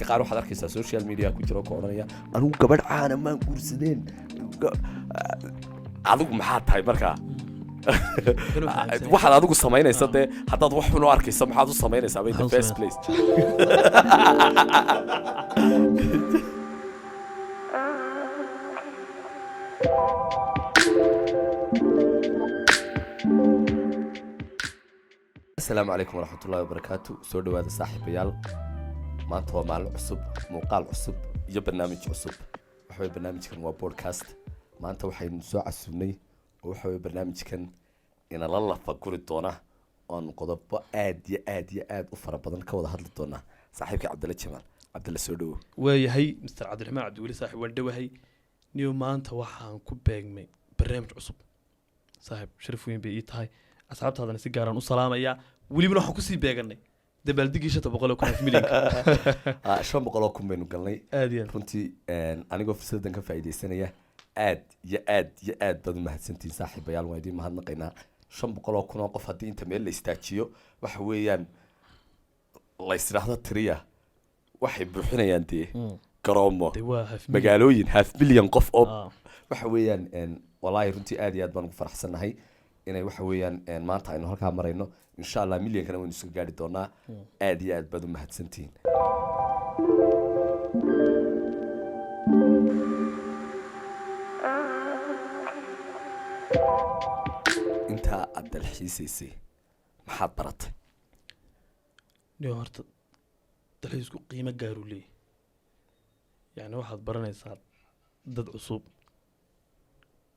Dadka qaar waxaad arkaysaa social media ku jira oo ka odhanaya, "Anigu gabadh caana maan guursadeen." Adigu maxaa tahay markaa? Waxaad adigu samaynaysa dee, haddaad wax xun u arkaysa, maxaad u samaynaysaa in the Maxaad u first place? Asalaamu calaykum waraxmatullahi wabarakaatu. Soo dhawaada, saaxiibayaal. Maanta waa maalin cusub, muuqaal cusub iyo barnaamij cusub. Waxa weye barnaamijkan waa podcast. Maanta waxaynu soo casuumnay oo waxa weye barnaamijkan inala lafaguri doona oon qodobo aad iyo aad iyo aad u fara badan ka wada hadli doonaa saaxiibka Cabdalla Jamaal. Cabdalla, soo dhawow. Waayahay, Mr Cabdiraxmaan Cabdiweli, saaxib, waan dhowahay. Niyo, maanta waxaan ku beegmay barnaamij cusub. Saaxib, sharaf weyn bay ii tahay, asxaabtaadana si gaaraan u salaamayaa. Welibana waxaan kusii beeganay dabaaldigii 500,000 half milyanka. 500,000 baynu galnay. Aad iyo aad. Runtii anigoo fursaddan ka faa'iidaysanaya, aad iyo aad iyo aad baad u mahadsantihiin, saaxiibayaal. Waan idiin mahadnaqaynaa. 500,000 oo qof haddii inta meel la istaajiyo, waxa weeyaan la ysidhaahdo tiriya, waxay buuxinayaan dee garoomo, dee waa half million. Magaalooyin, half million qof oo waxa weeyaan wallaahi runtii aad iyo aad baan ugu faraxsannahay inay waxa weeyaan maanta aynu halkaa marayno. Insha Allah milyankana waynu iska gaari doonaa. Aad iyo aad baad u mahadsantihiin. Intaa aad dalxiisaysay maxaad baratay? Niyo, horta dalxiisku qiimo gaaruu leeyahay. Yani waxaad baranaysaa dad cusub,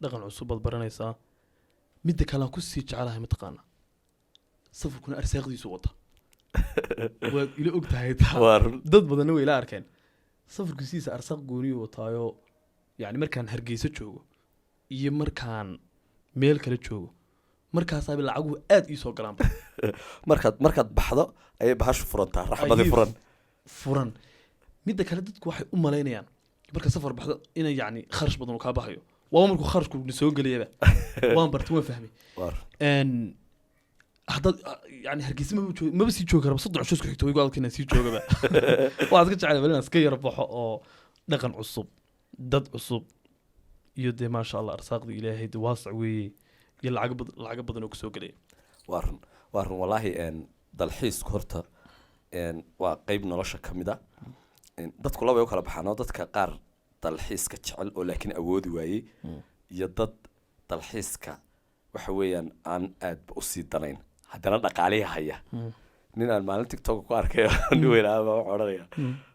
dhaqan cusub baad baranaysaa. Midda kale aan kusii jecelahay, mataqaana, safarkuna arsaaqdiisu wata. Waad ila og tahay taa. Waa run. Dad badanna way ila arkeen. Safarku sidiisa arsaaq gooniyuu wataayo. Yani markaan Hargeysa joogo iyo markaan meel kale joogo, markaasaaba lacaguhu aad ii soo galaanba. Markaad baxdo ayay bahashu furantaa, raxmadii Ayay furan. Furan. Midda kale, dadku waxay u malaynayaan marka safar baxdo inay yani kharash badan uu kaa baxayo. Waaba markuu kharashku na soo gelayaba waan bartay, waan fahmay. Waa run. Haddaad yani Hargeysa maba joog, maba sii joogi karaba. 30 cisho isku xigto way gu adag inaan sii joogaba. Waxaan iska jeclay bal inaan iska yar baxo oo dhaqan cusub, dad cusub iyo dee maasha Allah arsaaqda Ilaahay dee waasac weeye iyo lacag badan, lacago badan oo kusoo gelaya. Waa run, waa run wallaahi. Dalxiisku horta waa qeyb nolosha ka mid a. Dadku labay u kala baxaan oo dadka qaar dalxiiska jecel oo laakiin awoodi waayey iyo dad dalxiiska waxa weeyaan aan aadba usii danayn, haddana dhaqaalihii haya. Nin aan maalin TikTok ku arkay, nin weynaaba, wuxuu odhanaya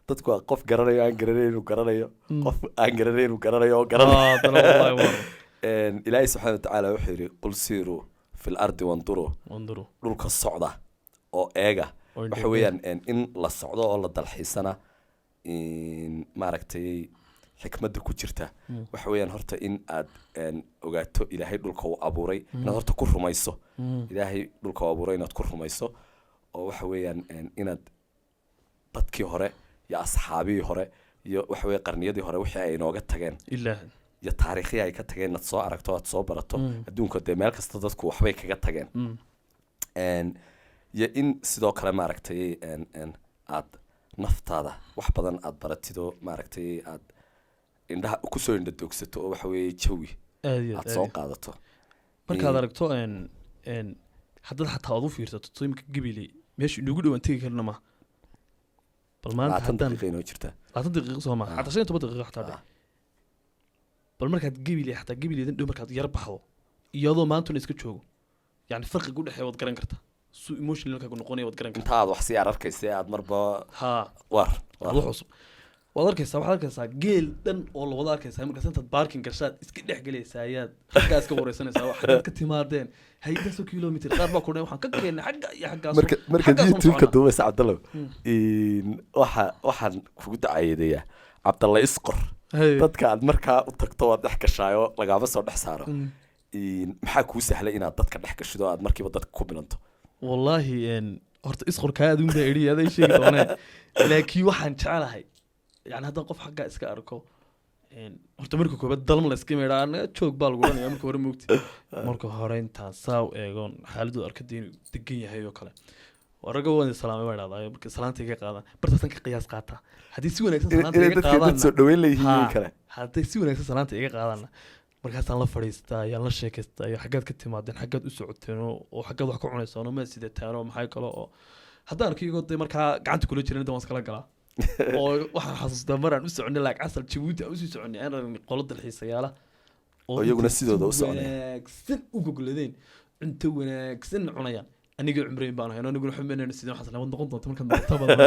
dadku waa qof garanayo aan garanayn inuu garanayo, qof aan garanayn inuu garanayo oo garanayo. Haddana wallahi waa run. Ilaahay subxaana watacaala wuxuu yidhi, "Qul siiruu fil ardi wanduruu." Wanduru. Dhulka socda oo eega. Oo waxa indhee. weeyaan in la socdo oo la dalxiisana maaragtay xikmadda ku jirta waxa weeyaan horta in aad ogaato Ilaahay dhulka uu abuuray, inaad horta ku rumayso Ilaahay dhulka uu abuuray, inaad ku rumayso oo waxa weeyaan inaad dadkii hore iyo asxaabihii hore iyo waxa weeye qarniyadii hore wixii ay inooga tageen ilaah iyo taariikhyii ay ka tageen inaad soo aragto, aad soo barato. Adduunka dee meel kasta dadku waxbay kaga tageen. Iyo in sidoo kale maaragtay een, een, aad naftaada wax badan aad baratid oo maaragtay aad indhaha kusoo indhadoogsato oo waxa weeye jawi aad iyo aad aad soo aad qaadato. Markaad aragto een een haddaad xataa aad u fiirsato so imika Gabiley meesha inugu dhowaan tegi karna ma bal maanta 20 haddaan daqiiqa inoo jirta. 20 daqiiqo soo maha? Xataa 15 daqiiqo xataa dhe. Bal markaad Gabiley, xataa Gabileydan dhow, markaad yar baxdo iyadoo maantuna iska joogo, yani farqiga u dhexeeya waad garan kartaa, su emotional kaagu noqonaya waad garan kartaa. Inta aad wax sii ararkaysa ee aad marba haa war aad wax cusub waad arkaysaa. Waxaad arkaysaa geel dhan oo la wada arkaysaa. Markaas intaad parking gashaad iska dhex gelaysaa, ayaad raggaa iska wareysanaysaa, waxaad ka timaadeen haydaasoo kilomitr. Qaar baa ku dhan waxaan ka keennay xagga iyo xaggaas. Markaad xaggaas YouTube-ka soconaa. duubaysa, Cabdallow, waxaan kugu dacayadeeyaa Cabdalle isqor. Dadka aad markaa u tagto waad dhex gashaayo, lagaama soo dhex saaro. Maxaa kuu sahlay inaad dadka dhex gashido, aad markiiba dadka ku milanto? Wallaahi horta isqorkaa adun baa idhi, aday sheegi dooneen, laakiin waxaan jecelahay yani haddaan qof xaggaa iska arko, horta marka koobaad dalma la iska meedhaa, anaga joog baa lagu odhanaya marka hore moogti. Marka hore intaan saa u eegoon xaaladooda arkada inuu degan yahay oo kale. Waa ragga waan salaamay baa dhahdaa, marka salaanta iga qaadaan bartaasaan ka qiyaas qaataa, haddii si wanaagsan salaanta inay iga dadka dad qaadaanna soo dhaweyn leeyihiin Haa. kale. Hadday si wanaagsan salaanta iga qaadaanna, markaasaan la fadhiistaa, ayaan la sheekaystaa, iyo xaggaad ka timaadeen, xaggaad u socoteen, oo xaggaad wax ka cunaysaan, oo ma sidataan, oo maxay kale, oo haddaan arko iyagoo dee markaa gacanta kula jiran, inta waan iskala galaa. Oo waxaan xasuustaa maraan u soconay laag casal Jabuuti aan usii soconay, aan aragnay qolo dalxiisayaala. Oo iyaguna intay si sidooda u soconaya. wanaagsan u gogladeen, cunto wanaagsan cunayaan. Aniga cumreyn baan ahayn, aniguna xumeynayno sideen waxaas nabad noqon doonta markaad noqoto badan.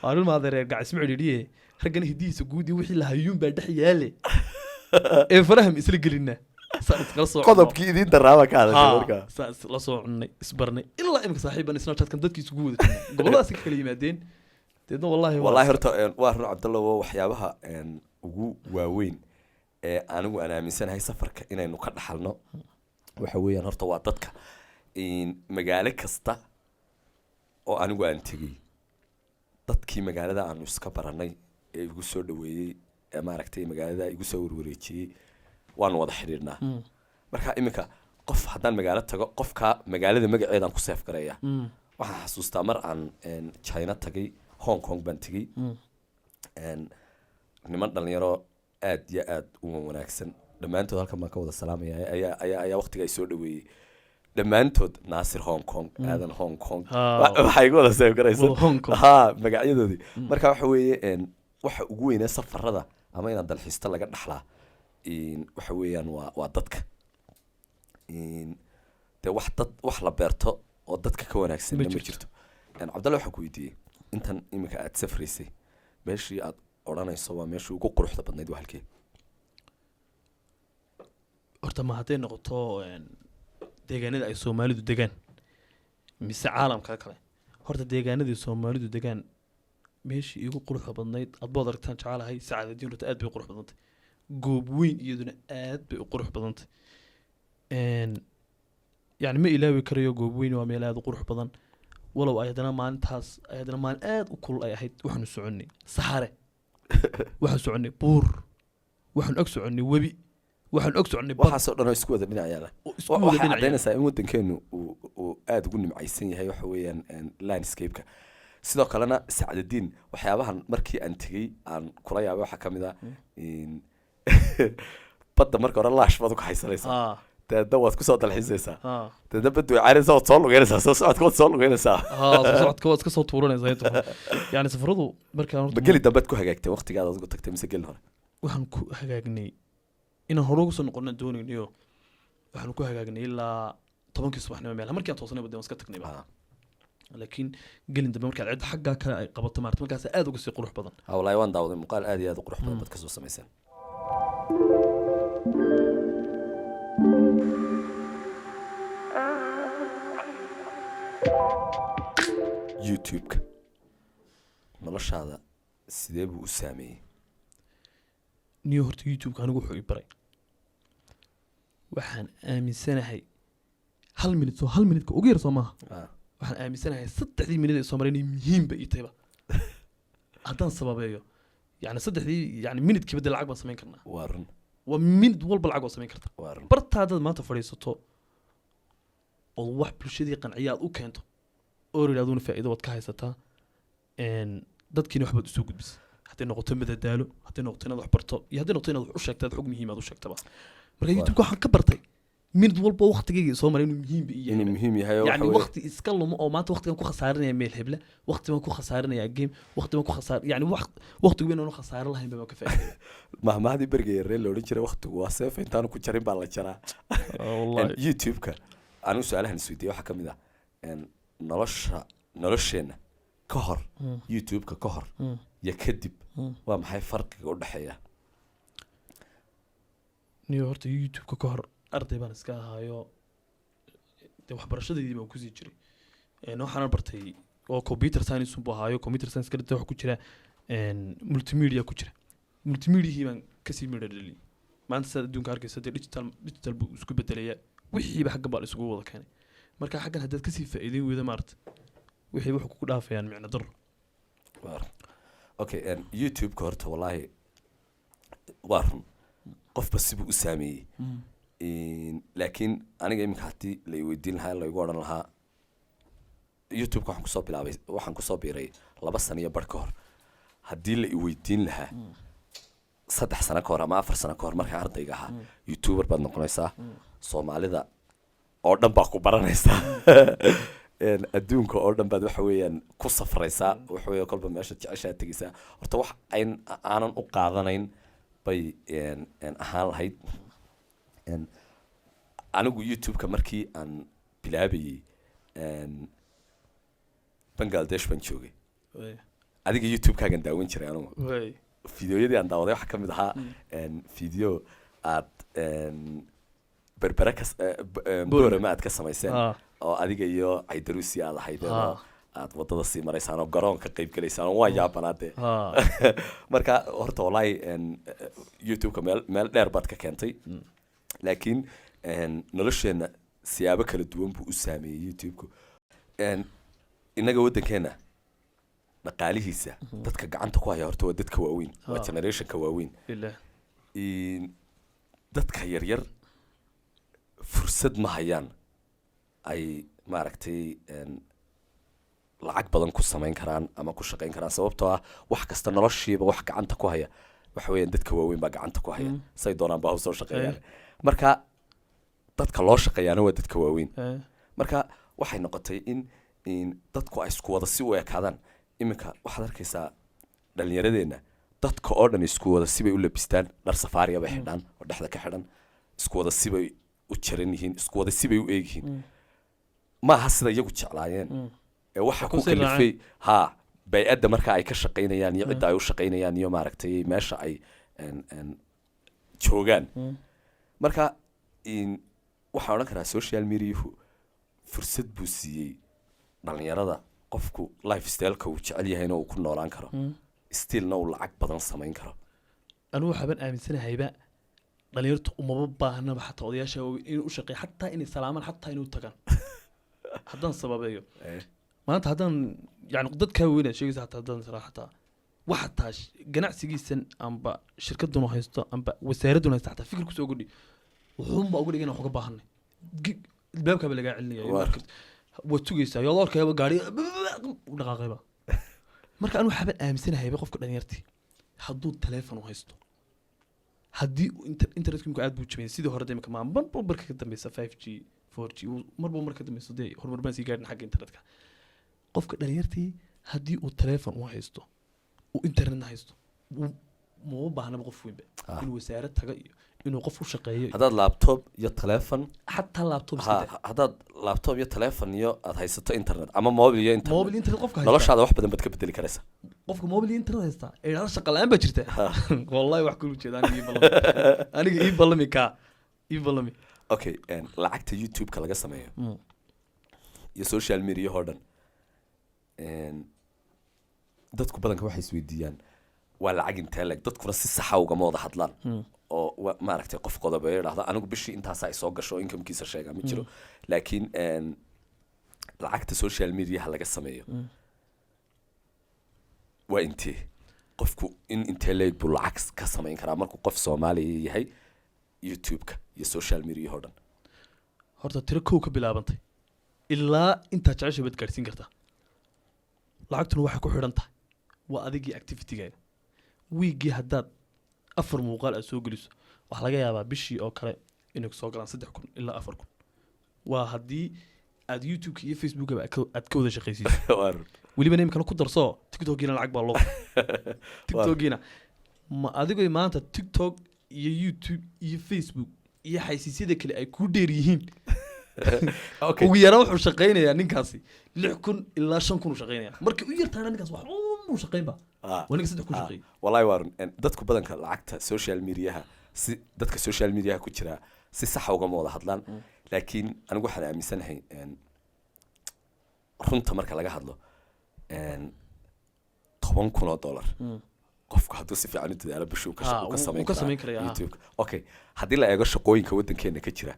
Arrin maadeer gacisma cidhiidhiye, raggana hidihiisa guud iyo wixii la hayuun baa dhex yaale ee faraham isla gelinaa, saan iskala soo cunno. Qodobkii idiin daraaba ka hadashay. Haa, markaa saan isla soo cunnay, isbarnay, ilaa imika saaxiiban Snapchatkan dadkii isugu wada jirnaa, gobolladaasi ka kala yimaadeen deedna wallahi waa Wallahi horta waa run Cabdalla, waa waxyaabaha ugu waaweyn ee anigu aan aaminsanahay safarka inaynu ka dhaxalno waxa weeyaan horta waa dadka. Magaalo kasta oo anigu aan tegey, dadkii magaalada aanu iska baranay ee igu soo dhaweeyey, ee maaragtay magaalada igu soo warwareejiyey, waanu wada xidhiidhnaa. Marka iminka qof haddaan magaalo tago, qofka magaalada magaceedaan ku save gareeya. Waxaan xasuustaa mar aan China tagay, Hong Kong baan tegey. Niman dhalinyaro aad iyo aad u wanaagsan dhammaantood halkan baan ka wada salaamaya ayaa waqtiga ay soo dhaweeyey dhammaantood, Naasir Hong Kong, Aadan Hong Kong, waxay igu wada save garaysan Wada Hong Kong. Ha, magacyadoodii. Marka waxa weeye waxa ugu weynaa safarada ama inaad dalxiisto laga dhaxlaa waxa weeyaan waa dadka. Dee wax dad wax la beerto oo dadka ka wanaagsan Ma ma jirto. jirto. Cabdalle, waxaan ku weydiiyey, intan iminka aad safraysay, meeshii aad odhanayso waa meeshii ugu quruxda badnayd waa halkee? Horta ma hadday noqoto deegaanada ay Soomaalidu degaan mise caalamka kale? Horta deegaanadii Soomaalidu degaan meeshii iigu quruxda badnayd adbood aragtaan jecelahay Sacaadadiin. Horta aad bay u qurux badantay. Goob weyn iyaduna aad bay u qurux badantay. Yani ma ilaawi karayo goob weyn, waa meel aad u qurux badan, walow ay haddana maalintaas ay haddana maalin aad u kulul ay ahayd. Waxaanu soconnay saxare, waxaanu soconnay buur, waxaanu og soconnay webi, waxaanu og soconnay bad. Waxaasoo dhan oo isku wada dhinacyada oo isku wada waxay dhinacya. caddaynaysaa in waddankeenu uu aada ugu nimcaysan yahay waxa weeyaan landscape-ka. Sidoo kalena Sacdadiin waxyaabahan markii aan tegey aan kula yaabay waxaa ka mid ah in badda marka hore laash baad ku haysanaysaa, deedna waad kusoo dalxiisaysaa, deedna baddu way caaraysaa, waad soo lugeynaysaa, soo socodka waad soo lugeynaysaa. Haa, soo socodka waad iska soo tuuranaysaa inta hore. Yani safaradu markaan horta Ma geli dambead ku hagaagtay waqtigaad adigu tagtay mise gelin hore? Waxaan ku hagaagnay inaan hore ugu soo noqono doonaynayo. Waxaan ku hagaagnay ilaa 10-kii subaxnimo meel markii aan toosnayba dee waan iska tagnayba. Laakiin gelin dambe markaad cidda xaggaa kale ay qabato maarata, markaas aad uga sii qurux badan. Ha, wallaahi waan daawaday muuqaal aad iyo aad u qurux badan baad kasoo samayseen. YouTube-ka noloshaada sidee buu u saameeyey? Niyo horta YouTube-ka anigu wuxuu i baray, waxaan aaminsanahay hal minute soo hal minutka ugu yar soo maaha. Waxaan aaminsanahay 3-dii minute ee soo maray inay muhiimba ii tahayba. Haddaan sababeeyo, yani 3-dii, yani minutkiiba dee lacag baan samayn karnaa. Waa run. Waa minute walba lacag waa samayn kartaa. Waa run. Bartaa haddaad maanta fadhiisato oo wax bulshadii qanciya aad u keento oo yidhahduna faa'iido waad ka haysataa. Dadkiina waxbaad usoo gudbisay, hadday noqoto madadaalo, hadday noqoto inaad wax barto, iyo hadday noqoto inaad wax u sheegto, aad xog muhiim aad u sheegtaba. Marka YouTube waxaan ka bartay minute walba waqtigayga soo maray inuu muhiim ii Inuu yahay. muhiim yahay oo Yani waxa weeye waqti iska lumo oo maanta waqtigan ku khasaarinaya meel hebla, waqti baan ku khasaarinaya game, waqti baan ku khasaar, yani waqtigu inaan khasaarin lahayn baan ka faa'iiday. Mahmahdii beriga yaree la odhan jiray, waqtigu waa seef, intaanu ku jarin baa la jaraa. Wallahi. YouTube-ka anigu su-aalahan isweydiiyey waxaa ka mid ah nolosha nolosheenna ka hor YouTube-ka ka hor iyo kadib, waa maxay farqiga u dhexeeya? Niyo horta YouTube-ka ka hor arday baan iska ahaayo, dee waxbarashadeydii baan kusii jiray. Waxaana bartay oo computer science unbuu ahaayo. Computer science kadib waxa ku jira multimedia ku jira, multimediahii baan kasii midho dhaliyey. Maanta sidaad adduunka arkaysa dee digital buu isku bedelayaa, wixiiba xaggan baa la isugu wada keenay. Marka xaggan haddaad kasii faa'iideyn weydo maarata, wixii wuxuu kugu dhaafayaan micno daro. Waa run. Okay, YouTube-ka horta wallaahi waa run, qofba sibuu u saameeyey. Laakiin aniga iminka haddii la i weydiin lahaa, laygu odhan lahaa YouTube-ka waxaan kusoo bilaabay, waxaan kusoo biiray 2 sano iyo bar ka hor. Haddii la iweydiin lahaa 3 sano ka hor ama 4 sano ka hor, markaa ardayga ahaa, "YouTuber baad noqonaysaa, Soomaalida oo dhan baa ku baranaysaa, adduunka oo dhan baad waxa weeyaan ku safraysaa, waxa weeye kolba meesha jeceshaa tegaysaa," horta wax ayn aanan u qaadanayn bay ahaan lahayd. Anigu YouTube-ka markii aan bilaabayey, Bangladesh baan joogay. Adiga YouTube-kaagan daawan jiray anigu. Fideoyadii aan daawaday waxaa ka mid ahaa video aad Berbere ka Boorama. Boorama aad ka samayseen oo adiga iyo Caydaruusi aad ahaydeen oo aad wadada sii maraysaan oo garoon ka qayb galaysaan, oo waan yaabanaa dee. Marka horta wallaahi YouTube-ka meel dheer baad ka keentay, laakiin nolosheenna siyaabo kala duwan buu u saameeyey YouTube-ku. Innaga waddankeena dhaqaalihiisa dadka gacanta ku haya horta waa dadka waaweyn, waa generationka waaweyn. Billah. Dadka yaryar fursad ma hayaan ay maaragtay lacag badan ku samayn karaan ama ku shaqayn karaan, sababtoo ah wax kasta noloshiiba wax gacanta ku haya waxa weeyaan dadka waaweyn baa gacanta ku haya. Say doonaan baa usoo shaqeeyaan. Marka dadka loo shaqeeyaana waa dadka waaweyn. Marka waxay noqotay in dadku ay isku wada si u ekaadaan. Iminka waxaad arkaysaa dhalinyaradeenna, dadka oo dhan isku wada sibay u labistaan, dhar safaariya bay xidhaan oo dhexda ka xidhan, isku wada sibay u jaran yihiin, isku wada sibay u eegyihiin. Ma aha sida iyagu jeclaayeen ee waxa ku Ku sii kalifay ha bay-adda marka ay ka shaqaynayaan iyo cidda ay u shaqaynayaan iyo maaragtay meesha ay joogaan. Marka waxaan odhan karaa social mediahu fursad buu siiyey dhalinyarada, qofku lifestyleka uu jecel yahayna uu ku noolaan karo, stillna uu lacag badan samayn karo. Anigu waxaaban aaminsanahayba dhalinyartu umaba baahnaba xataa odayaasha waaweyn inay u shaqeeya, xataa inay salaamaan, xataa inay u tagaan. Haddaan sababeeyo, maanta haddaan yani dadkaa weyn aad sheegaysa, xataa haddaan israa xataa wax xataa ganacsigiisan amba shirkadunu haysto amba wasaaradduna haysto, xataa fikir kusoo gudhi wuxuunba uga dhigan wax uga baahanay, albaabkaaba lagaa celinaya. Waad sugaysaa yodoorkayaba gaari u dhaqaaqayba. Marka anigu waxaaban aaminsanahayba qofka dhalinyartii hadduu teleefon u haysto, haddii uu internetku imika aad buu jabay sidii hore, de imika maa marba marka ka dambeysa 5G, 4G, marba marka ka dambeysa dee horumar baan sii gaadhin xagga internetka. Qofka dhalinyartii haddii uu teleefon u haysto, uu internetna haysto, muma baahnaba qof weynba inuu wasaarad taga iyo inuu qof u shaqeeyo iyo Haddaad laptop iyo telefon xataa laptop iska daa. Haddaad laptop iyo telefon iyo aad haysato internet ama mobile iyo internet, mobile internet qofka haysta, noloshaada wax badan baad ka bedeli karaysaa. Qofka mobile internet haysta ee idhahda shaqa la'aan baa jirta, wallahi wax kulu jeeda aniga ii ballami, aniga ii ballami, kaa ii ballami. Okay, lacagta YouTube-ka laga sameeyo iyo social media oo dhan, dadku badanka waxay isweydiiyaan waa lacag intee leeg. Dadkuna si saxa ugama wada hadlaan oo maaragtay qof qodobeeyo idhahda anigu bishii intaasaa isoo gasho oo incomekiisa sheega ma jiro. Laakiin lacagta social mediaha laga sameeyo waa intee? Qofku in intee leeg buu lacag ka samayn karaa markuu qof Soomaaliya yahay YouTube-ka iyo social media oo dhan? Horta tiro kow ka bilaabantay ilaa intaa jecesha baad gaadhsiin kartaa. Lacagtuna waxay ku xidhan tahay waa adigii activitygaaga. Wiiggii haddaad afar muuqaal aad soo geliso, waxaa laga yaabaa bishii oo kale inay soo galaan 3000 ilaa 4000, waa haddii aad YouTube-ka iyo Facebookaba aad ka wada shaqaysiiso. Waa run. Weliba imikana ku darso TikTokiina, lacag baa loo TikTokiina ma adigoo maanta TikTok iyo YouTube iyo Facebook iyo xaysiisyada kale ay ku dheer yihiin. Ugu yaraan wuxuu shaqaynayaa ninkaasi 6000 ilaa 5000 uu shaqaynaya. Markay u yartaana ninkaas wax uu shaqaynba waa ninka 3000 shaqeeyay. Wallahi waa run. Dadku badanka lacagta social mediaha, si dadka social mediaha ku jira si saxa ugama wada hadlaan, laakiin anigu waxaan aaminsanahay runta marka laga hadlo, $10,000 qofku hadduu si fiican u dadaalo bishuu uu ka samayn uu ka karaa samayn karaya, ha. YouTube. Okay, haddii la eego shaqooyinka waddankeena ka jira,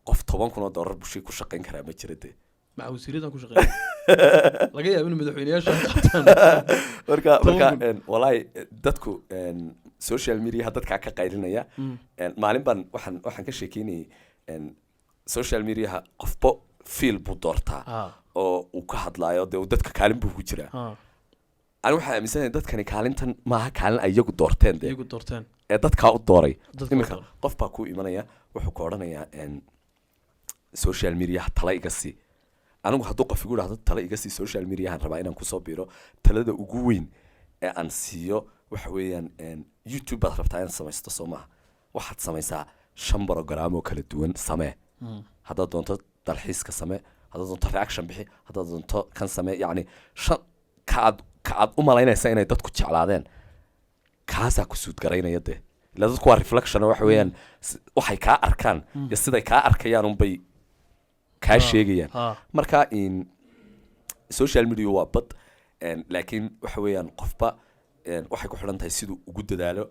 qof $10,000 bishii ku shaqayn karaa ma jira dee. Maca wasiiradan ku shaqeeya laga yaabo inuu madaxweyneyaasha qabtaan. Marka Toban marka kun. Wallahi dadku social mediaha dadkaa ka qaylinaya. Maalin baan waxaan ka sheekeynayay social mediaha qofba field buu doortaa. Oo uu ka hadlaayo dee, uu dadka kaalin buu ku jiraa. Ani waxaan aaminsanahay dadkani kaalintan maaha kaalin ay iyagu doorteen dee, iyagu doorteen, ee dadkaa u dooray. Dadka u Iminka dooray. qof baa kuu imanaya, wuxuu ku odhanayaa social media tala iga sii. Anigu hadduu qof igu idhahdo tala iga sii, social mediahan rabaa inaan kusoo biiro, talada ugu weyn ee aan siiyo waxa weeyaan, YouTube baad rabtaa inaad samaysto, soo maaha? Waxaad samaysaa shan program oo kala duwan samee. Haddaad doonto dalxiiska samee, haddaad doonto reaction bixi, haddaad doonto kan samee. Yacni shan ka aad u malaynaysa inay dadku jeclaadeen kaasaa ku suudgaraynaya dee. Ila dadku waa reflection oo waxa weeyaan waxay kaa arkaan iyo siday kaa arkayaan unbay kaa sheegayaan. Marka in social media waa bad, laakiin waxa weeyaan qofba waxay ku xidhan tahay siduu ugu dadaalo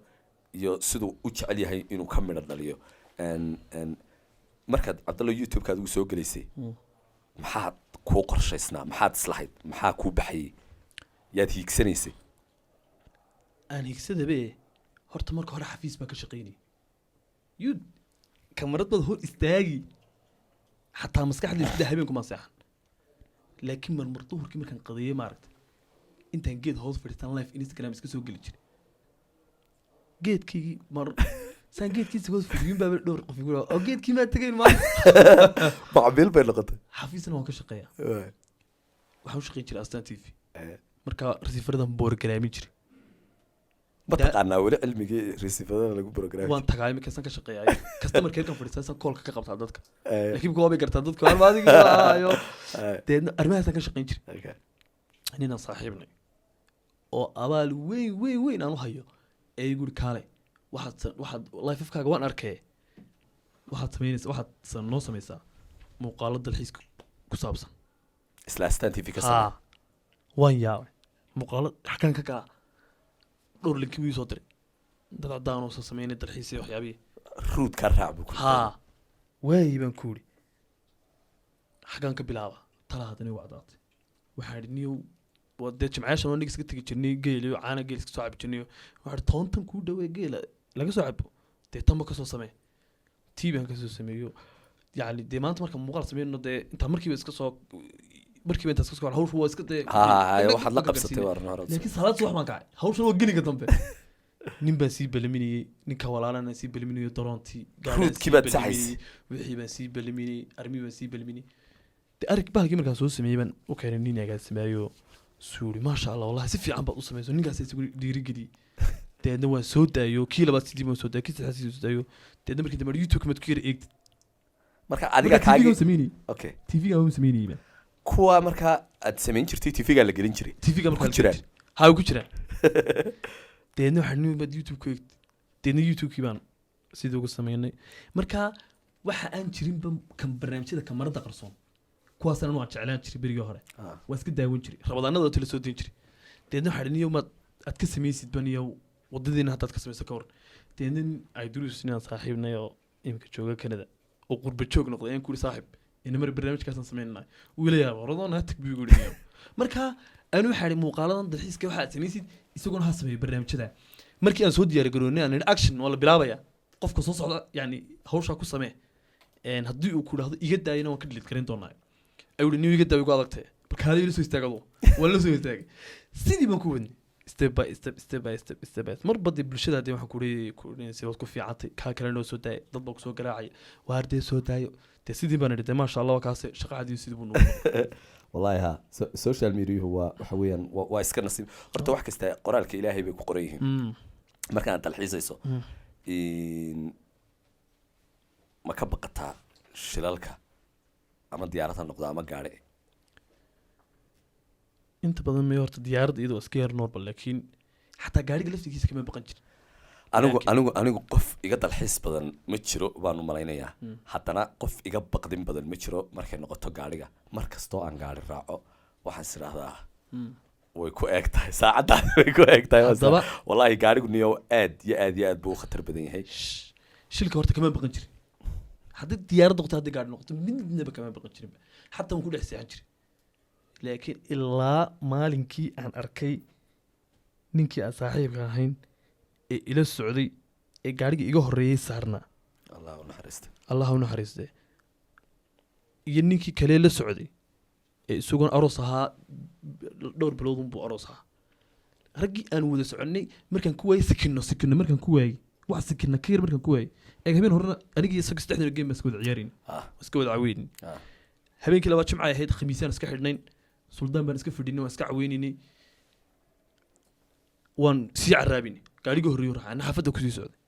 iyo siduu u jecel yahay inuu ka midho dhaliyo. Markaad Cabdalla YouTube-ka adigu soo gelaysay, maxaad kuu qorshaysnaa? Maxaad islahayd? Maxaa kuu baxayay? Yaad hiigsanaysay? Aan higsadabe horta marka hore xafiis baan ka shaqaynayay. Yud kamarad baad hor istaagi, xataa maskaxdii saddex habeenku maan seexan. Laakiin marmar duhurkii markaan qadeeyey, maaragtay, intaan geed hoos fadhiistaan live Instagram iska soo geli jiray. Geedkaygii mar saan geedkiisa hoos fadhiyun baaba dhowr qof igu dhaha, oo geedkii maa tegayn maanta. Macmiil bay noqotay. Xafiisna waan ka shaqeeyaa. Waxaan u shaqeyn jiray Astaan TV. Marka receiver-adan borgaraamin jiray. Ma taqaanaa weli cilmigii receiver-ada lagu program? Waan tagaa iminka, san ka shaqeeyaa, customer care kan fadhiistaa, san call-ka ka qabtaa dadka, laakiin kuwa bay gartaa dadka warba adiga ayo. Deedna arrimahaasaan ka shaqeyn jiray. Ninaan saaxiibnay oo abaal weyn weyn weyn aan u hayo ee igu yiri, kaale, waxaad live-kaaga waan arkay, waxaad samaynaysa, waxaad noo samaysaa muuqaalo dalxiiska ku saabsan. Isla Astaan TV ka samey. Haa, waan yaabay. Muuqaalo xakan ka gaa dhowr link-i buu ii soo diray, dad caddaan oo soo sameynay dalxiis iyo waxyaabihii. Ruud ka raac buu ku. Haa, waayey baan ku yidhi, xaggaan ka bilaaba talaa? Haddana igu caddaatay. Waxaan idhi, niyow, waa dee jimcayaashan oo niga iska tegi jirnay geel iyo caana geel iska soo cabi jirnay. Waxaan idhi, toontan kuu dhawee geela laga soo cabo dee, tanba kasoo samee. Tii baan kasoo sameeyo. Yacni dee maanta marka muuqaal sameyno dee, intaa markiiba iska soo, markiiba intaa iska soo, hawshu waa iska dee Ha ha ha, waxaad la qabsatay waa run hore. Laakiin salaad subax baan kacay, hawshan waa geliga dambe. Nin baan sii balaminayey, ninka walaalana sii balaminayo daroontii gaadhaan. Ruudkii sii baad balaminayey, saxaysay. Wixii baan sii balaminayey, armii baan sii balaminayey. De arrig bahalkii markaan soo sameeyey baan u keenay nin agaasimaayo suuri, maasha Allah, wallahi si fiican baad u samayso. Ninkaas isagu dhiirigeliyey. Deedna waan soo daayo, kii labaad sidii baan soo daayo, kii saddexaad sidii soo daayo. Deedna markii dambe YouTube maad ku yara eegtid. Marka adiga Marka TV-ga kaagi waan sameynayey. TV-ga waan sameynayey. Kuwa markaa aad samayn jirtay TV-ga la gelin jiray? TV-ga markaa Ku jiraan? Ha, ku jiraan. Deedna waxaan nimi baad YouTube ku eegtay. Deedna YouTube-kii baan sidii ugu sameynay. Marka waxa aan jirinba kan barnaamijyada kamarada qarsoon, kuwaasna waan jeclaan jiray berigii hore. Waan iska daawan jiray rabadaanada oo tala soo dayn jiray. Deedna waxaa niyo maad aad ka samaysid ban iyo wadadiina haddaad ka samayso ka waran? Deedna nin ay duruus, ninaan saaxiibnay oo iminka jooga Canada oo qurba joog noqday, ayaan ku yiri, saaxiib, ina mar barnaamijkaasaan samaynanay. Wuu ila yaaba, oradoon ha tag buu igu yidhi niyow. Marka anu waxaa idhi, muuqaaladan dalxiiska waxa aad samaysid, isaguna ha sameeyo barnaamijyada. Markii aan soo diyaar garoonay, aan idhi action waa la bilaabaya, qofka soo socda yani hawshaa ku samee. Haddii uu ku dhahdo iga daayana, waan ka delete garan doonaa, ayuu yidhi. Niyo iga daayo igu adagtay, markaada ila soo istaag adu. Waan la soo istaagay, sidii baan ku wadnay, step by step, step by step, step by step. Mar badii bulshada hadee waxaan kuri kurinaysa waad ku fiicantay, kaa kale noo soo daayay, dad baa kusoo garaacaya, waar dee soo daayo dee. Sidii baan idhi dee, maasha Allah, waa kaase shaqacadii sidii buu noqday. Wallahi ha, social mediahu waa waxa weeyaan waa iska nasiib horta. Wax kasta qoraalka Ilaahay bay ku qoran yihiin. Markaad dalxiisayso, ma ka baqataa shilalka, ama diyaarad ha noqdo ama gaari? Inta badan may horta diyaaradda iyadoo iska yar normal, laakiin xataa gaariga laftigiisa kama baqan jirin. Anigu anigu qof iga dalxiis badan ma jiro baan u malaynayaa. Haddana qof iga baqdin badan ma jiro markay noqoto gaariga. Mar kastoo aan gaari raaco waxaan is idhaahdaa, way ku eeg tahay saacaddaas, way ku eeg tahay. Wallahi gaarigu niyow aad iyo aad iyo aad buu u khatar badan yahay. Shilka horta kama baqan jirin. Haddii diyaarad noqoto, haddii gaari noqoto, midnaba kama baqan jirin, xataa waan ku dhex seexan jirin. Laakiin ilaa maalinkii aan arkay ninkii aan saaxiibka ahayn ee ila socday ee gaariga iga horreeyey saarnaa, Allah u naxariista. Allah u naxariiste, iyo ninkii kale la socday. Ee isagoon aroos ahaa, dhowr bilood unbuu aroos ahaa. Raggii aan wada soconnay markaan ku waayey sikino sikino, markaan ku waayey wax sikina ka yar markaan ku waayey, ee habeen horena anigii isaga saddexdana game baan iska wada ciyaarin, iska wada caweynin. Habeenkii labaad Jimca ay ahayd, Khamiisaan iska xidhnayn, Suldaan baan iska fadhinay, waan iska caweynaynay, waan sii caraabinay. Gaadhigii horreeyu raacay, anna xaafadda kusii socday.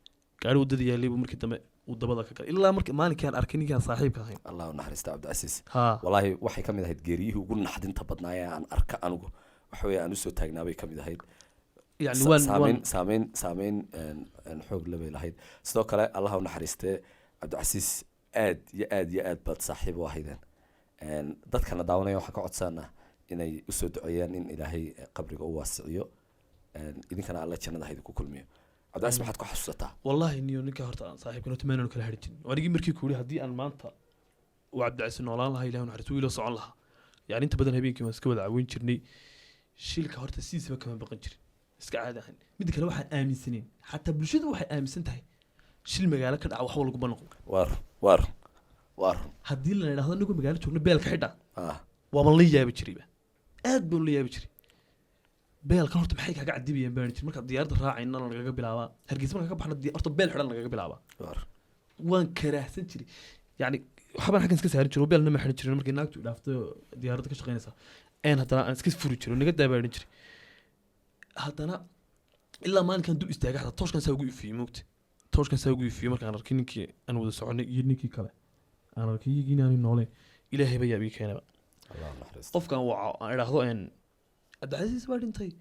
Gaadhi waddada yaallay buu markii dambe uu dabada ka galay, ilaa markii maalinkii aan arkay ninkaan saaxiibka ahayn. Allah u naxariista Cabdicasiis. Haa. Wallaahi waxay ka mid ahayd geeriyihii ugu naxdinta badnaa ee aan arka anigu. Waxa weeye aan usoo taagnaabay ka mid ahayd. Yani waan saameyn waan saameyn xoog le bay lahayd. Sidoo kale Allah u naxariistee Cabdicasiis, aad iyo aad iyo aad baad saaxiib u ahaydeen. Dadkana daawanaya waxaan ka codsanaa inay usoo duceeyaan in Ilaahay qabriga u waasiciyo. Idinkana Alla jannada ha idinku kulmiyo. Cabdicasiis maxaad ku xasuusataa? Wallahi niyo, ninka horta aan saaxiibkan horta maananu kala hari jirin. Anigii markii ku yidhi haddii aan maanta uu Cabdicasiis noolaan lahaa, Ilahi naxariis, wiiloo socon lahaa. Yani inta badan habeenkii waan iska wada caweyn jirnay. Shilka horta sidiisaba kama baqan jirin, iska caadi ahayn. Midda kale waxaan aaminsanayn, xataa bulshadu waxay aaminsan tahay, shil magaalo ka dhaca waxba laguma noqdo. Waar waar waar. Haddii la idhahdo anigoo magaalo joogno beelka xidha, waaban la yaabi jirayba, aad baan la yaabi jiray. Beelkan horta maxay kaaga cadibayaan baan jir. Marka diyaaradda raacayna lagaga bilaabaa Hargeysa, marka ka baxno horta beel xidhan lagaga bilaabaa. Waan karaahsan jiray, yani waxbaan xaggan iska saarin jiro, beelna ma xidhan jirin. Markii naagtu idhaafto diyaaradda ka shaqeynaysa een haddana aan iska furi jiro, naga daabaarin jiray. Haddana ilaa maalinkan dul istaagay, xataa tooshkan saa ugu ifiyey, moogta, tooshkan saa ugu ifiyey markaan arkay ninkii aan wada soconay iyo ninkii kale aan arkay iyagii inaanay nooleen. Ilaahay ba yaab ii keenaba. Allah naxariisto. Qofkan waco aan idhaahdo Cabdicasiis baa dhintay,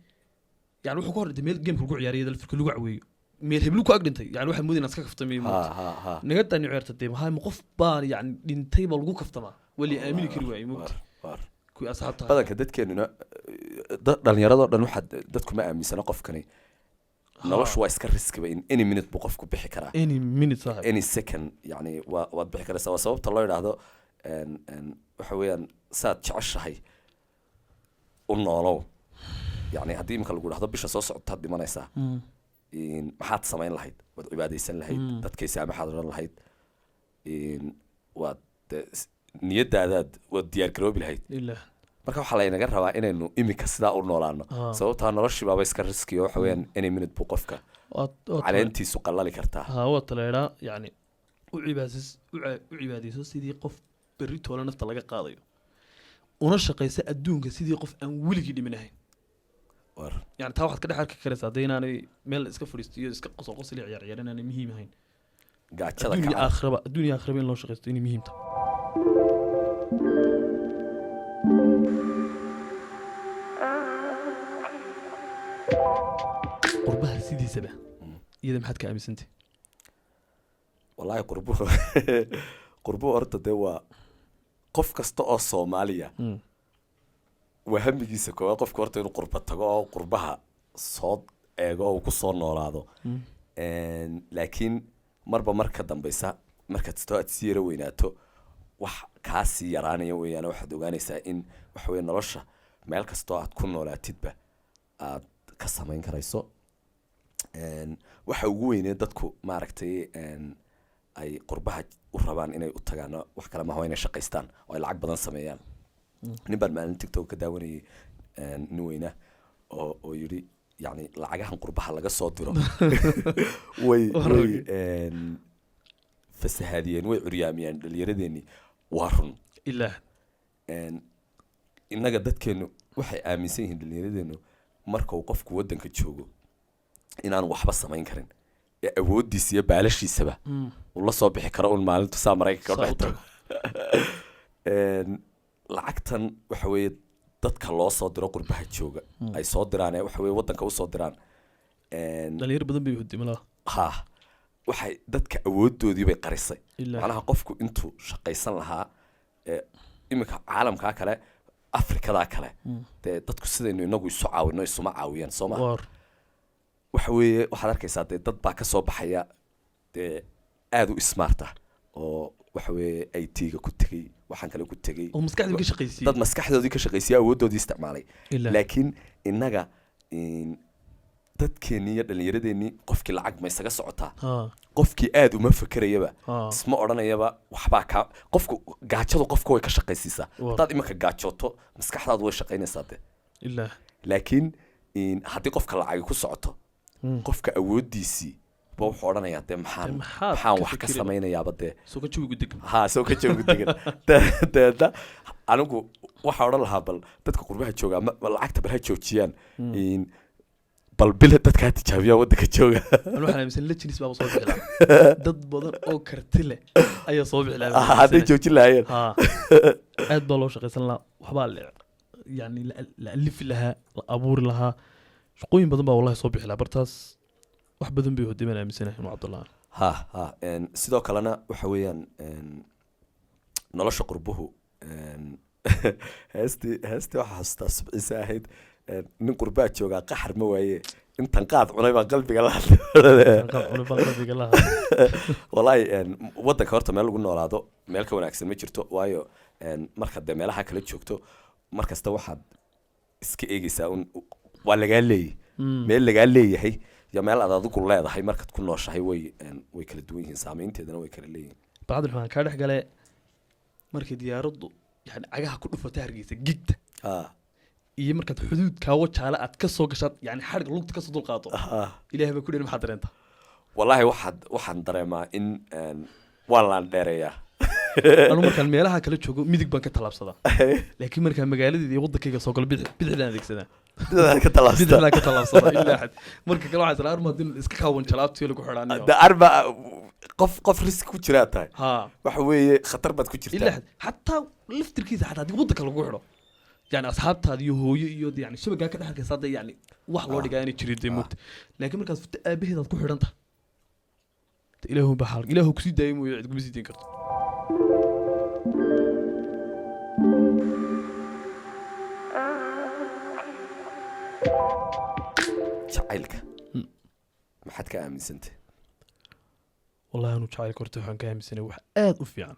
yani wuxuu ka hor dhintay meel gameka lagu ciyaariyo, dalfurka lagu caweeyo, meel heblu ku ag dhintay. Yani waxaa moodaya inaan iska kaftamay. ha ha ha Naga daani ciyaarta dee, maxaa ma qof baa yani dhintay baa lagu kaftamaa? Wali aamini kari waayey, moogta, waar kuwii asxaabta ahaa. Badanka dadkeenuna dhalinyaradoo dhan waxaad dadku ma aaminsana qofkani noloshu waa iska riskiba, in any minute buu qofku bixi karaa. Any minute, saaxib. Any second, yani waa waad bixi karaysaa. Waa sababta loo yidhaahdo waxa weeyaan saad jeceshahay u noolow. Yani haddii imika lagu dhahdo bisha soo socotaad dhimanaysaa, maxaad samayn lahayd? Waad cibaadaysan lahayd, dadkay saamaxaad odhan lahayd, waad dee niyadaadaad waad diyaar garoobi lahayd. Ilaa Marka waxaa laynaga rabaa inaynu imika sidaa u noolaano, sababtaa noloshii baaba iska riskiyo. Waxa weeyaan any minute buu qofka caleentiisu qallali kartaa. Haa, waa taleedhaa. Yani u cibaadayso sidii qof berri toole nafta laga qaadayo, una shaqaysa adduunka sidii qof aan weligii dhiminahayn. War. Yani taa waxaad ka dhex arki karaysaa haddii inaanay meel iska fadhiisto iyo iska qosol qosol iyo ciyaar ciyaar inaanay muhiim ahayn. Gaajada adduun iyo ka aakhiraba, adduun iyo aakhiraba in loo shaqaysto inay muhiim tahay. Qurbaha sidiisaba iyada maxaad ka aaminsantay? Wallaahi qurbuhu horta dee waa qof kasta oo Soomaaliya waa hamigiisa koowaad qofka horta inuu qurba tago oo qurbaha soo eego oo uu ku soo noolaado. Laakiin marba marka dambeysa, markaad sito aad sii yara weynaato, wax kaa sii yaraanaya weeyaan. Waxaad ogaanaysaa in waxa weye nolosha meel kastoo aad ku noolaatidba aad ka samayn karayso. Waxa ugu weynee dadku maaragtay ay qurbaha u rabaan inay u tagaan wax kale maaha, waa inay shaqaystaan oo ay lacag badan sameeyaan. Nin baan maalin TikTok ka daawanayay, nin weyna oo yidhi yani lacagahan qurbaha laga soo diro way War. way fasahaadiyeen, way curyaamiyeen dhalinyaradeenii. Waa run. Ilaah. Innaga dadkeenu waxay aaminsan yihiin, dhalinyaradeennu, marka uu qofku waddanka joogo inaan waxba samayn karin ee awooddiisa iyo baalashiisaba uu la soo bixi karo un maalintu saa Maraykanka Saa u dhex tago. Lacagtan waxa weeye dadka loo soo diro qurbaha jooga ay soo diraan ee waxa weeye waddanka usoo diraan Dhalinyaro badan bay hudday malaha. Ha, waxay dadka awooddoodii bay qarisay. Ilaah. Macnaha qofku intuu shaqaysan lahaa ee iminka caalamkaa kale, Afrikadaa kale, dee dadku sidaynu inagu isu caawino isuma caawiyaan, soo ma? War. Waxa weeye waxaad arkaysaa dee dad baa kasoo baxaya dee aada u smart ah oo waxa weeye IT-ga ku tegey, waxaan kale ku tegey. Oo maskaxdii ka shaqaysiiyey. Dad maskaxdoodii ka shaqaysiya, awooddoodii isticmaalay. Ilaah. Laakiin innaga Dadkeennii iyo dhallinyaradeenii, qofkii lacag ma isaga socotaa? Ha. Qofkii aad uma fekerayaba. Ha. Isma odhanayaba waxbaa kaa qofku gaajadu qofka way ka shaqaysiisaa. Haddaad iminka gaajooto, maskaxdaadu way shaqaynaysaa de. Ilaa. Laakiin haddii qofka lacagi ku socoto, qofka awooddiisii ba wuxuu odhanayaa dee maxaan Dee maxaad maxaan ka wax ka fikiriba? samaynayaaba dee. Soo ka jawigu degan. Ha, soo ka joogu degan. Dabeedna anigu waxaa odhan lahaa, bal dadka qurbaha joogaa ma lacagta bal ha joojiyaan, bal bil dadka ha tijaabiyaan waddanka jooga. Anu waxaan aaminsan legends baaba soo bixi lahaa, dad badan oo karti leh ayaa soo bixi lahaa. Hadday joojin lahaayeen. Ha, aad baa loo shaqaysan lahaa, waxbaa la yani la alifi lahaa, la abuuri lahaa, shaqooyin badan baa wallahi soo bixi lahaa bartaas. Wax badan bay hodey baan aaminsanahay inuu Cabdullah. Ha, sidoo kalena waxa weeyaan nolosha qurbuhu, heestii waxaa xasuustaa subciise ahayd, nin qurbaa joogaa qaxar ma waaye, intan qaad cunay baan qalbiga la hadlay. Qaad cunay baan qalbiga la hadlay. Wallahi waddanka horta meel lagu noolaado meel ka wanaagsan ma jirto, waayo markaad dee meelaha kala joogto, mar kasta waxaad iska eegeysaa un waa lagaa leeyay. Meel lagaa leeyahay iyo meel aad adigu leedahay markaad ku nooshahay way kala duwan yihiin, saameynteedana way kala leeyihiin. Bacdilxmaan kaa dhex gale, markii diyaaraddu yani cagaha ku dhufatay Hargeysa gigta iyo markaad xuduudkaa Wajaale aad ka soo gashaad, yani xadhig lugta kasoo dulqaato, Ilaahay baa ku dheri, maxaad dareentaa? Wallaahi waxaan dareemaa in waan laan dheereeyaa. Anu markaan meelaha kala joogo midig baan ka tallaabsadaa, laakiin markaan magaaladeeda iyo waddankayga soo galo, bidixdaan adeegsadaa. Bidixdaan ka tallaabsataa. Bidixdaan ka tallaabsadaa ilaa xad. Marka kale waxaa isla arma hadii iska kaawan jalaabtiyo lagu xidhaaniyo. De arba qof risk ku jiraa tahay. Waxa weeye khatar baad ku ilaa jirtaa. Xad xataa laftirkiisa, xataa haddii waddanka lagu xidho, yani asxaabtaada iyo hooyo iyo yani shabagaa ka dhex arkaysa hadda, yani wax loo dhigaa inay jirin dee moogta. Laakiin markaad furta aabaheed aad ku xidhan tahay, de Ilaahu baa xaal Ilaahu kusii daayay mooye cid kuma sii dayn karto. Jacaylka maxaad ka aaminsantay? Wallahi anu jacaylka horta waxaan ka aaminsanay wax aad u fiican.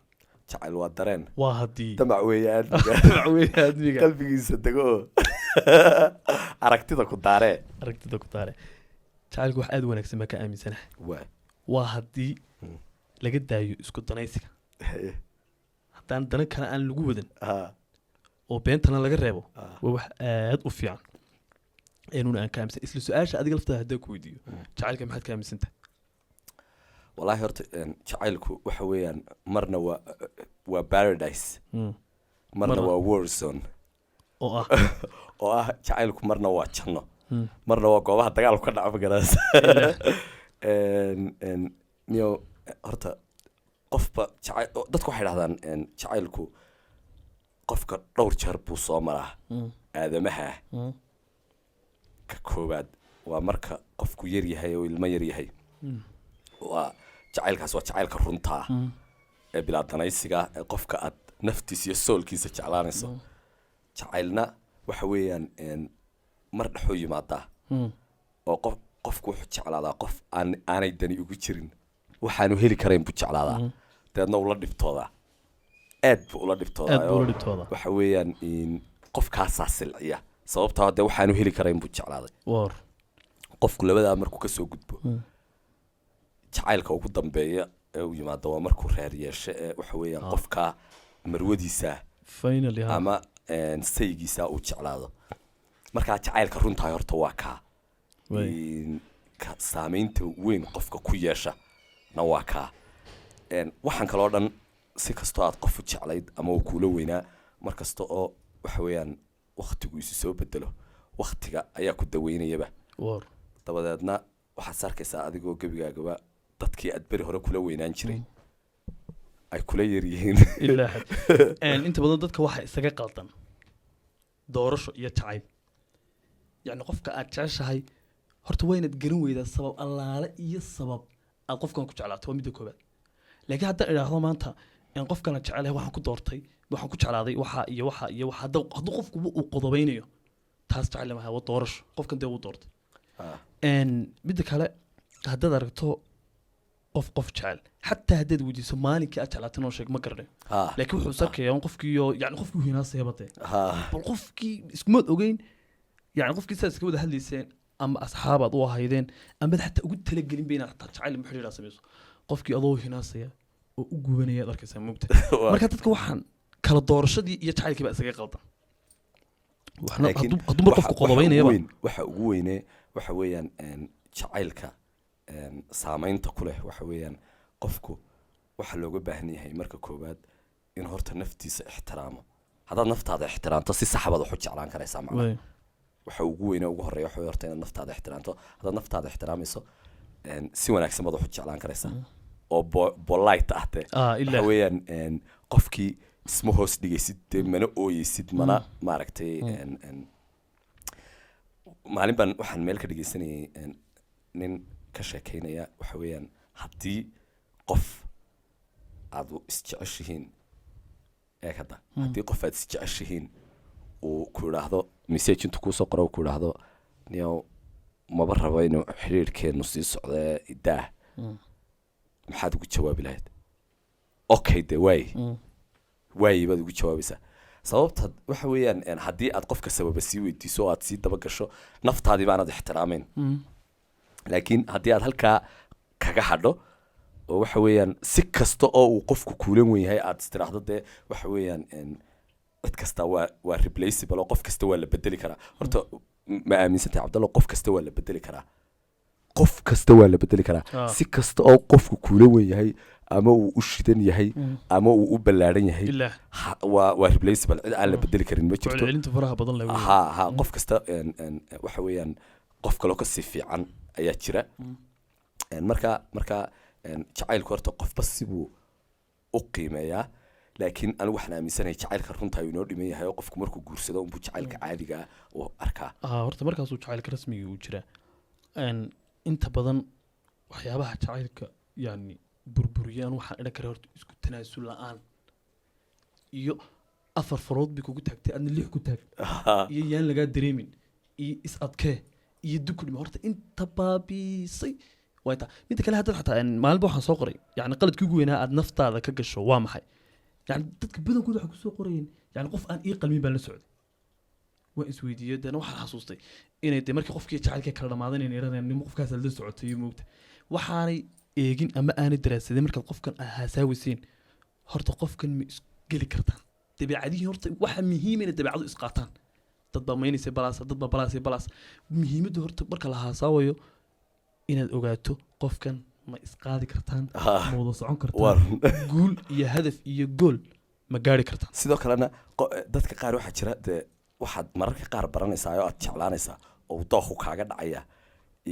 Jacayl waa dareen. Waa haddii damac weeye aadmiga. Damac weeye aadmiga. Qalbigiisa dego oo aragtida ku daaree. Aragtida ku taare. Jacaylka wax aad u wanaagsan baan ka aaminsanahay. Waa waa haddii laga daayo isku danaysiga, haddaan dana kale aan lagu wadan oo beentana laga reebo, waa wax aad u fiican eenuna aan ka aaminsan. Isla su-aasha adiga laftaada haddaan ku weydiiyo, jacaylka maxaad ka aaminsantahay? Wallahi horta jacaylku waxa weeyaan marna waa paradise, marna waa war zone. Oo ah? Oo ah jacaylku marna waa janno, marna waa goobaha dagaalku ka dhaca, magaranaysa. Niyo horta qofba jacayl, dadku waxay dhahdaan jacaylku qofka dhowr jeer buu soo maraa aadamaha. Ka koowaad waa marka qofku yar yahay oo ilmo yar yahay. Waa jacaylkaas, waa jacaylka runtaa ee bilaa danaysiga ee qofka aad naftiisa iyo soulkiisa jeclaanayso. Jacaylna waxa weeyaan mar dhexuu yimaadaa oo qofku wuxuu jeclaadaa qof aanay dani ugu jirin, waxaanu heli karayn buu jeclaadaa. Dabeedna ula dhibtoodaa, aad buu ula dhibtoodaa. Aad buu ula oo dhibtoodaa. Waxa weeyaan qofkaasaa silciya, sababtoo dee waxaanu heli karayn buu jeclaaday. Qofku labadaa markuu kasoo gudbo, jacaylka ugu dambeeya ee uu yimaado waa markuu reer yeesho ee waxa weeyaan qofka marwadiisa finally ha ama saygiisa uu jeclaado. Markaa jacaylka runtahay horta waa kaa. Ka saameynta weyn qofka ku yeesha na waa kaa. Waxaan kaloo dhan, si kastoo aad qof u jeclayd ama uu kuula weynaa, mar kasta oo waxa weeyaan waktigu isu soo bedelo, waktiga ayaa ku daweynayaba. Dabadeedna waxaad is arkaysaa adigoo gebigaagaba dadkii aad beri hore kula weynaan jiray ay kula yar yihiin. Ilaa xad. Inta badan dadka waxaa isaga qaldan doorasho iyo jacayl. Yacni qofka aad jeceshahay horta waa inaad garan weydaa sabab allaale iyo sabab aad qofkan ku jeclaato, waa midda koobaad. Laakiin haddaan idhaahdo maanta in qofkan aan jecelahay waxaan ku doortay, waxaan ku jeclaaday waxa iyo waxa iyo waxa, hadduu qofkuba uu qodobaynayo, taas jecel maaha, waa doorasho. Qofkan dee wuu doortay. Midda kale, haddaad aragto qof jecel, xataa haddaad weydiiso maalinkii aad jeclaatay noo sheeg, ma garanayo. Laakiin wuxuu is arkayaa un qofkii iyo yani qofkii hinaasayaba dee. Bal qofkii iskumaad ogeyn, yani qofkii sidaad iska wada hadlayseen. Ama asxaabaad u ahaydeen, ama xataa ugu talagelin ba inaad xataa jacayl ama xidhiidh aad samayso, qofkii adoo hinaasaya oo u gubanaya aad arkaysaa, mugta. Marka dadka waxaan kala doorashadii iyo jacaylkii baa isaga qaldan. Waxna Laakiin hadduu mar qofku waxa ugu qodobaynayaba waxa ugu weyne waxa weeyaan jacaylka saameynta ku leh waxa weeyaan qofku waxa looga baahan yahay marka koowaad in horta naftiisa ixtiraamo. Haddaad naftaada ixtiraamto, si sax baad wax u jeclaan karaysaa macnaha. Waxa ugu weyne ugu horeeya waxa weeye horta inaad naftaada ixtiraamto. Haddaad naftaada ixtiraamayso, si wanaagsan baad wax u jeclaan karaysaa oo polite ah dee. Ah, ilaa Waxa weeyaan qofkii isma hoos dhigaysid dee, mana ooyeysid, mana maaragtay. een, een, maalin baan waxaan meel ka dhegeysanayay nin ka sheekeynaya. Waxa weeyaan haddii qof aad isjeceshihiin, eeg hadda, haddii qof aad isjeceshihiin uu ku idhaahdo message intuu kuusoo qoro, uu ku idhaahdo, "Niyow, maba rabo inuu xiriirkeenu sii socdee idaah," maxaad ugu jawaabi lahayd? Okay, dee waaye, waaye baad ugu jawaabaysaa. Sababta waxa weeyaan haddii aad qofka sababa sii weydiiso oo aad sii daba gasho, naftaadii baanad ixtiraamayn. Laakiin haddii aad halkaa kaga hadho oo waxa weeyaan si kasta oo uu qofku kuulan wen yahay aad istiraahdo, dee waxa weeyaan cid kasta waa replaceable oo qof kasta waa la bedeli karaa. Horta ma aaminsantahay, Cabdalla, qof kasta waa la bedeli karaa? Qof kasta waa la bedeli karaa. Si kasta oo qofku kuula wen yahay ama uu u shidan yahay ama uu u ballaaran yahay, ilaa waa replaceable. Cid aan la bedeli karin ma jirto. Celcelinta faraha badan leh weeye. Ha, qof kasta waxa weeyaan qof kaloo kasii fiican ayaa jira. Marka jacaylku horta qofba sibuu u qiimeeyaa, laakiin anigu waxaan aaminsanahay jacaylka runta ayuu inoo dhiman yahay oo qofku markuu guursado unbuu jacaylka caadiga ah uu arkaa. Ah, horta markaasuu jacaylka rasmiga uu jiraa. Inta badan waxyaabaha jacaylka yani burburiyaan waxaan idhan kara horta isku tanaasul la-aan iyo afar farood bay kugu taagtay, adna lix ku taag, iyo yaan lagaa dareemin, iyo is adkee, iyo dukudhima. Horta inta baabiisay waa intaa. Midda kale, haddaad xataa maalinba waxaan soo qoray, yani qaladkii ugu weynaa aad naftaada ka gasho waa maxay? Yani dadka badankooda waxay kusoo qorayeen, yani qof aan ii qalmin baan la socday. Waan isweydiiyey, deena waxaan xasuustay inay dee markii qofkii jacaylka kala dhamaadan inay iranayaan nimo qofkaas aad la socotay iyo moogta. Waxaanay eegin ama aanay daraasadeen markaad qofkan aad haasaaweyseen, horta qofkan ma isgeli kartaan dabeecadihii? Horta waxa muhiim inay dabeecadu isqaataan. Dad baa maynaysa balaas, dad baa balaas iyo balaas. Muhiimadda horta marka la haasaawayo inaad ogaato qofkan ma isqaadi kartaan, ma wada socon kartaan, guul iyo hadaf iyo goal ma gaari kartaan. Sidoo kalena dadka qaar waxaa jira dee waxaad mararka qaar baranaysaa oo aad jeclaanaysaa oo dooku kaaga dhacaya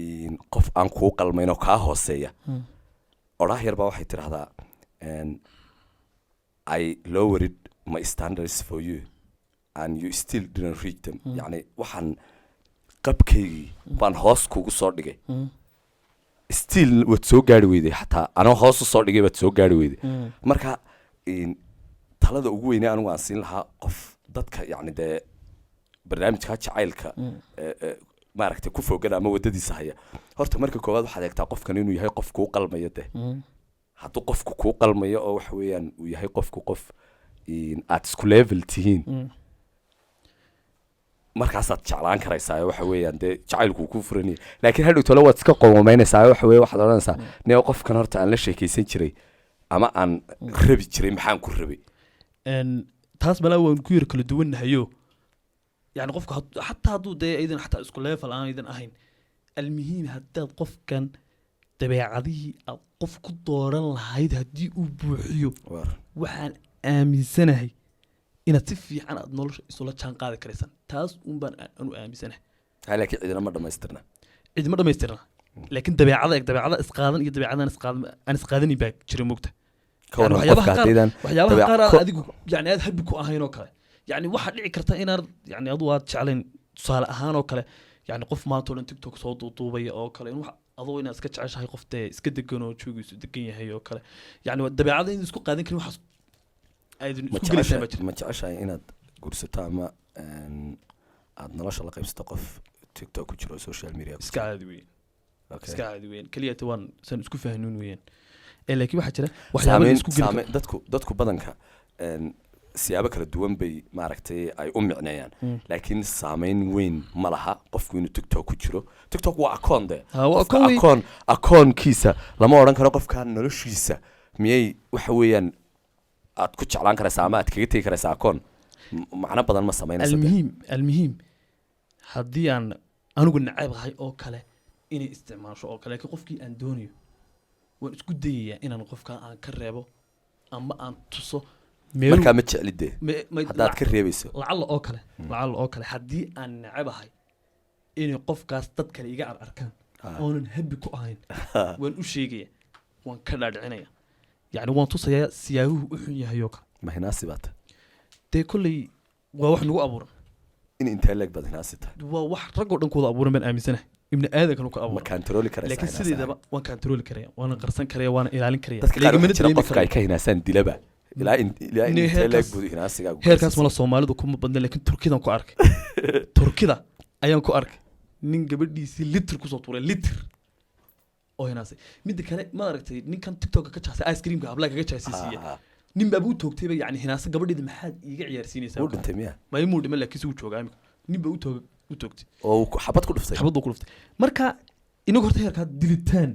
in qof aan kuu qalmayn oo kaa hooseeya. Odhaah yar baa waxay tidhaahdaa, "I lowered my standards for you and you still didn't reach them." Yacni waxaan qabkaygii baan hoos kugu soo dhigay, still waad soo gaari weyday. Xataa anoo hoos usoo dhigay baad soo gaari weyday. Marka talada ugu weyne anigu aan siin lahaa qof dadka yacni dee barnaamijka jacaylka maaragtay ku foogada ama waddadiisa haya, horta marka koowaad waxaad eegtaa qofkan inuu yahay qof kuu qalmayo. Dee hadduu qofku kuu qalmayo oo waxa weeyaan uu yahay qofku qof aad isku level tihiin, markaasaad jeclaan karaysaa. Waxa weeyaan dee jacaylku uu kuu furanyahay, laakiin hadhow tole waad iska qoomameynaysaa. Waxa weeye waxaad odhanaysaa, "Nee, qofkan horta aan la sheekaysan jiray ama aan rabi jiray, maxaan ku rabay?" Taas malaa waan ku yar kala duwannahayo. Yani qofku xataa hadduu dee aydan xataa isku level aan ahayn, almuhiim haddaad qofkan dabeecadihii aad qof ku dooran lahayd haddii uu buuxiyo, waxaan aaminsanahay inaad si fiican aad nolosha isula jaan qaadi karaysaan. Taas un baan anu aaminsanahay. Ha, laakiin cidina ma dhamaystirna. Cidima dhamaystirna, laakiin dabeecada eg, dabeecada isqaadan iyo dabeecada aan isqaadan aan isqaadanin baa jira, mogta. Ka waran waxyaabaha qofka haddaydan waxyaabaha qaar aad adigu yani aad happy ku ahayn oo kale, yani waxaa dhici karta inaad yani adu aad jeclayn. Tusaale ahaan oo kale, yani qof maanta oo dhan TikTok soo duuduubaya oo kale, in wax adoo inaad iska jeceshahay qof dee iska degan oo joogiisu degan yahay oo kale, yani waa dabeecada in isku qaadan karin, waxaas aydin ma isku gelaysaan jeceshahay baa jira. Ma jeceshahay inaad guursato ama aad nolosha la qaybsato qof TikTok ku jiro oo social media ku Iska jiro? Caadi weyn. Okay. Iska caadi weyn keliya ta waan san isku fahnuun weeyaan. Ee laakiin waxaa jira waxyaaba la saameyn isku geli saameyn dadku badanka. Siyaabo kala duwan bay maaragtay ay u micneeyaan, laakiin saameyn weyn ma laha qofku inuu TikTok ku jiro. TikTok waa akoon de. Ha, waa Qofka akoon weyn. Akoonkiisa lama odhan karo qofka noloshiisa miyay waxa weeyaan aad ku jeclaan karaysaa ama aad kaga tegi karaysaa akoon. Macno badan ma samaynayso de. Almuhiim, haddii aan anigu nacayb ahay oo kale inay isticmaasho oo kale, laakiin qofkii aan doonayo waan isku dayayaa inaan qofka aan ka reebo ama aan tuso meeluu Markaa ma jeclide haddaad ka reebayso. Lacalla oo kale haddii aan nacabahay inay qofkaas dad kale iga arkaan oonan happy ku ahayn, waan u sheegaya, waan ka dhaadhicinaya, yacni waan tusayaa siyaabuhu u xun yahay oo kale. Ma hinaasi baata? Dee kolley waa wax nagu abuuran. In intee leeg baad hinaasi tahay? Waa wax rag oo dhan kuwada abuuran baan aaminsanahay, ibni aadankanu ka Ma abuuran. kantarooli karaysaa Laakiin hinaasi sideedaba waan kantarooli karaya, waana qarsan karaya, waana ilaalin karaya. Dadka qaar Lagamana waxaa jira dareemi qofka ay karayo. ka hinaasaan dilaba. Ilaa in Inay intee leeg buu hinaasigaagu heerkaas gaarsiisan? Mala Soomaalidu kuma badna, laakiin Turkidan ku arkay, Turkida ayaan ku arkay nin gabadhiisii litir kusoo tuuray, litir oo hinaasay. Midda kale, ma aragtay ninkan TikToka ka jaasay ice creamka hablaha kaga jaasaysiiya? Nin baaba u toogtayba, yacni hinaasa gabadheeda maxaad iiga ciyaarsiinaysaa? Wuu dhintay miya? Ma imuu dhiman, laakiin si wuu joogaa imika. Nin baa u toogtay. Oo uu xabad ku dhuftay? Xabad buu ku dhuftay. Marka inagu horta heerkaa dilitaan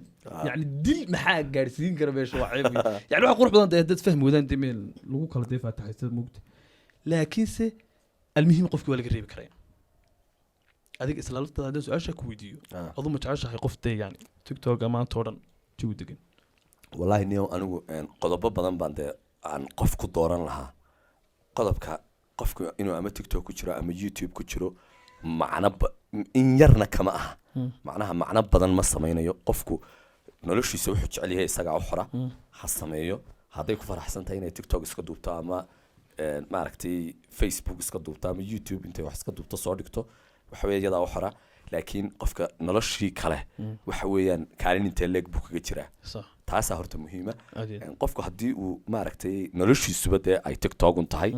yacni dil maxaa gaadhsiin kara meesha? Waa ceeb weyn. Yani waxa qurux badan dee dad fahmi wadaan dee meel lagu kala dee faataxaysa mugta, laakiinse almuhiim qofki waa laga reebi karaya. Adiga isla laftaada haddaan su-aasha ku weydiiyo, adu ma jeceshahay qof dee yani TikTok maanta oo dhan jawi degan? Wallahi niyow, anigu qodobo badan baan dee aan qof ku dooran lahaa. Qodobka qofku inuu ama TikTok ku jiro ama YouTube ku jiro macno in yarna kama aha. Macnaha macno badan ma samaynayo. Qofku noloshiisa wuxuu jecel yahay isagaa u xora, ha sameeyo. Hadday ku faraxsan tahay inay TikTok iska duubto ama maaragtay Facebook iska duubto ama YouTube intay wax iska duubto soo dhigto, waxa weeye iyadaa u xora. Laakiin qofka noloshii kale waxa weeyaan kaalin intee leeg buu kaga jiraa? Taasaa horta muhiima. Aad iyo aad. Qofku haddii uu maaragtay noloshiisuba dee ay TikTok un tahay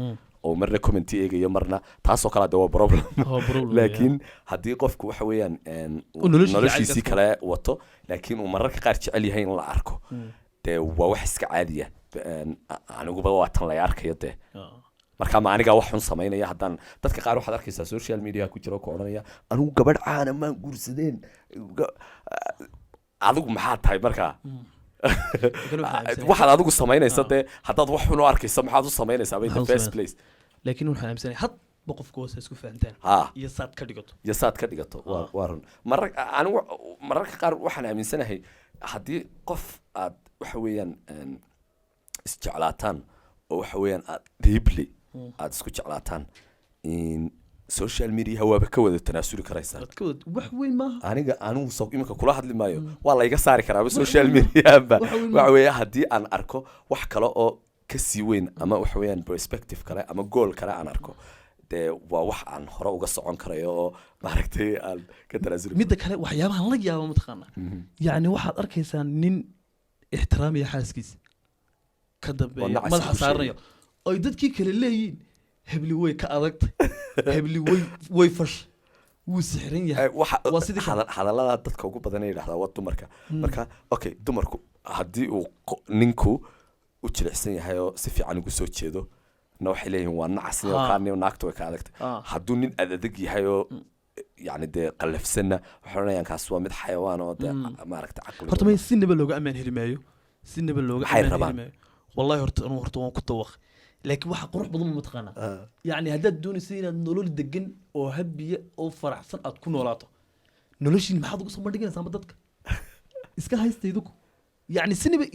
oo marna comment eegayo marna taasoo kale, dee waa problem. Oh, problem. Laakiin haddii qofku waxa weeyaan Uu noloshiisa noloshiisii caadiga kale wato, laakiin uu mararka qaar jecel yahay in la arko, dee waa wax iska caadiya. Aniguba waa tan lay arkayo dee. Marka ma anigaa wax xun samaynaya? Haddaan dadka qaar waxaad arkaysaa social media ku jira oo ku odhanaya anigu gabadh caana maan guursadeen. Adigu maxaa tahay markaa? Laakiin waxaan aaminsanahay- Waxaad adigu samaynaysa dee haddaad wax xun u arkayso, maxaad u samaynaysaa in the Maxaad u first place? Laakiin waxaan aaminsanahay hadba qofka hoose isku fahantaan iyo saad ka dhigato. Iyo saad ka dhigato, waa waa run. Marar anigu mararka qaar waxaan aaminsanahay haddii qof aad waxa weeyaan isjeclaataan oo waxa weeyaan aad deeply aad isku jeclaataan, in social media waaba ka wada tanaasuli karaysaa. Waad ka wada, wax weyn maaha. Anigu so iminka kula hadli maayo, waa layga saari karaaba social mediaba. Wax weyn. Waxa weeye haddii aan arko wax kale oo kasii weyn ama waxa weeyaan perspective kale ama goal kale aan arko, dee waa wax aan hore uga socon karayo oo maaragtay aan ka tanaasuli. Midda kale, waxyaabahan la yaaba mataqaanaa, yacni waxaad arkaysaa nin ixtiraamaya xaaskiisa ka dambeeya Oo nacas madaxa ku saaranayo, oy dadkii kale leeyihiin hebli way ka adagtay, hebli way fash, wuu sixran yahay. Waxa Waa sidii kale. Hadallada dadka ugu badan ay yidhahdaa waa dumarka. Marka okay, dumarku haddii uu ninku u jilicsan yahay oo si fiican ugu soo jeedo na waxay leeyihiin waa nacas oo kaa naagta way ka adagtay. Hadduu nin adag yahay oo yacni dee qallafsanna, waxay odhanayaan kaas waa mid xayawaan oo dee maaragtay caqli. Horta may sinaba looga ammaan heli maayo, sinaba looga Maxay ammaan heli rabaan? maayo. Wallahi horta anuu horta waan ku dawaq, laakiin waxa qurux badan ma mataqaanaa, yacni haddaad doonaysa inaad nolol degan oo happy ah oo faraxsan aad ku noolaato, noloshiin maxaad ugu soo bandhiganaysaa? Ma dadka iska haysta idinku, yacni sinaba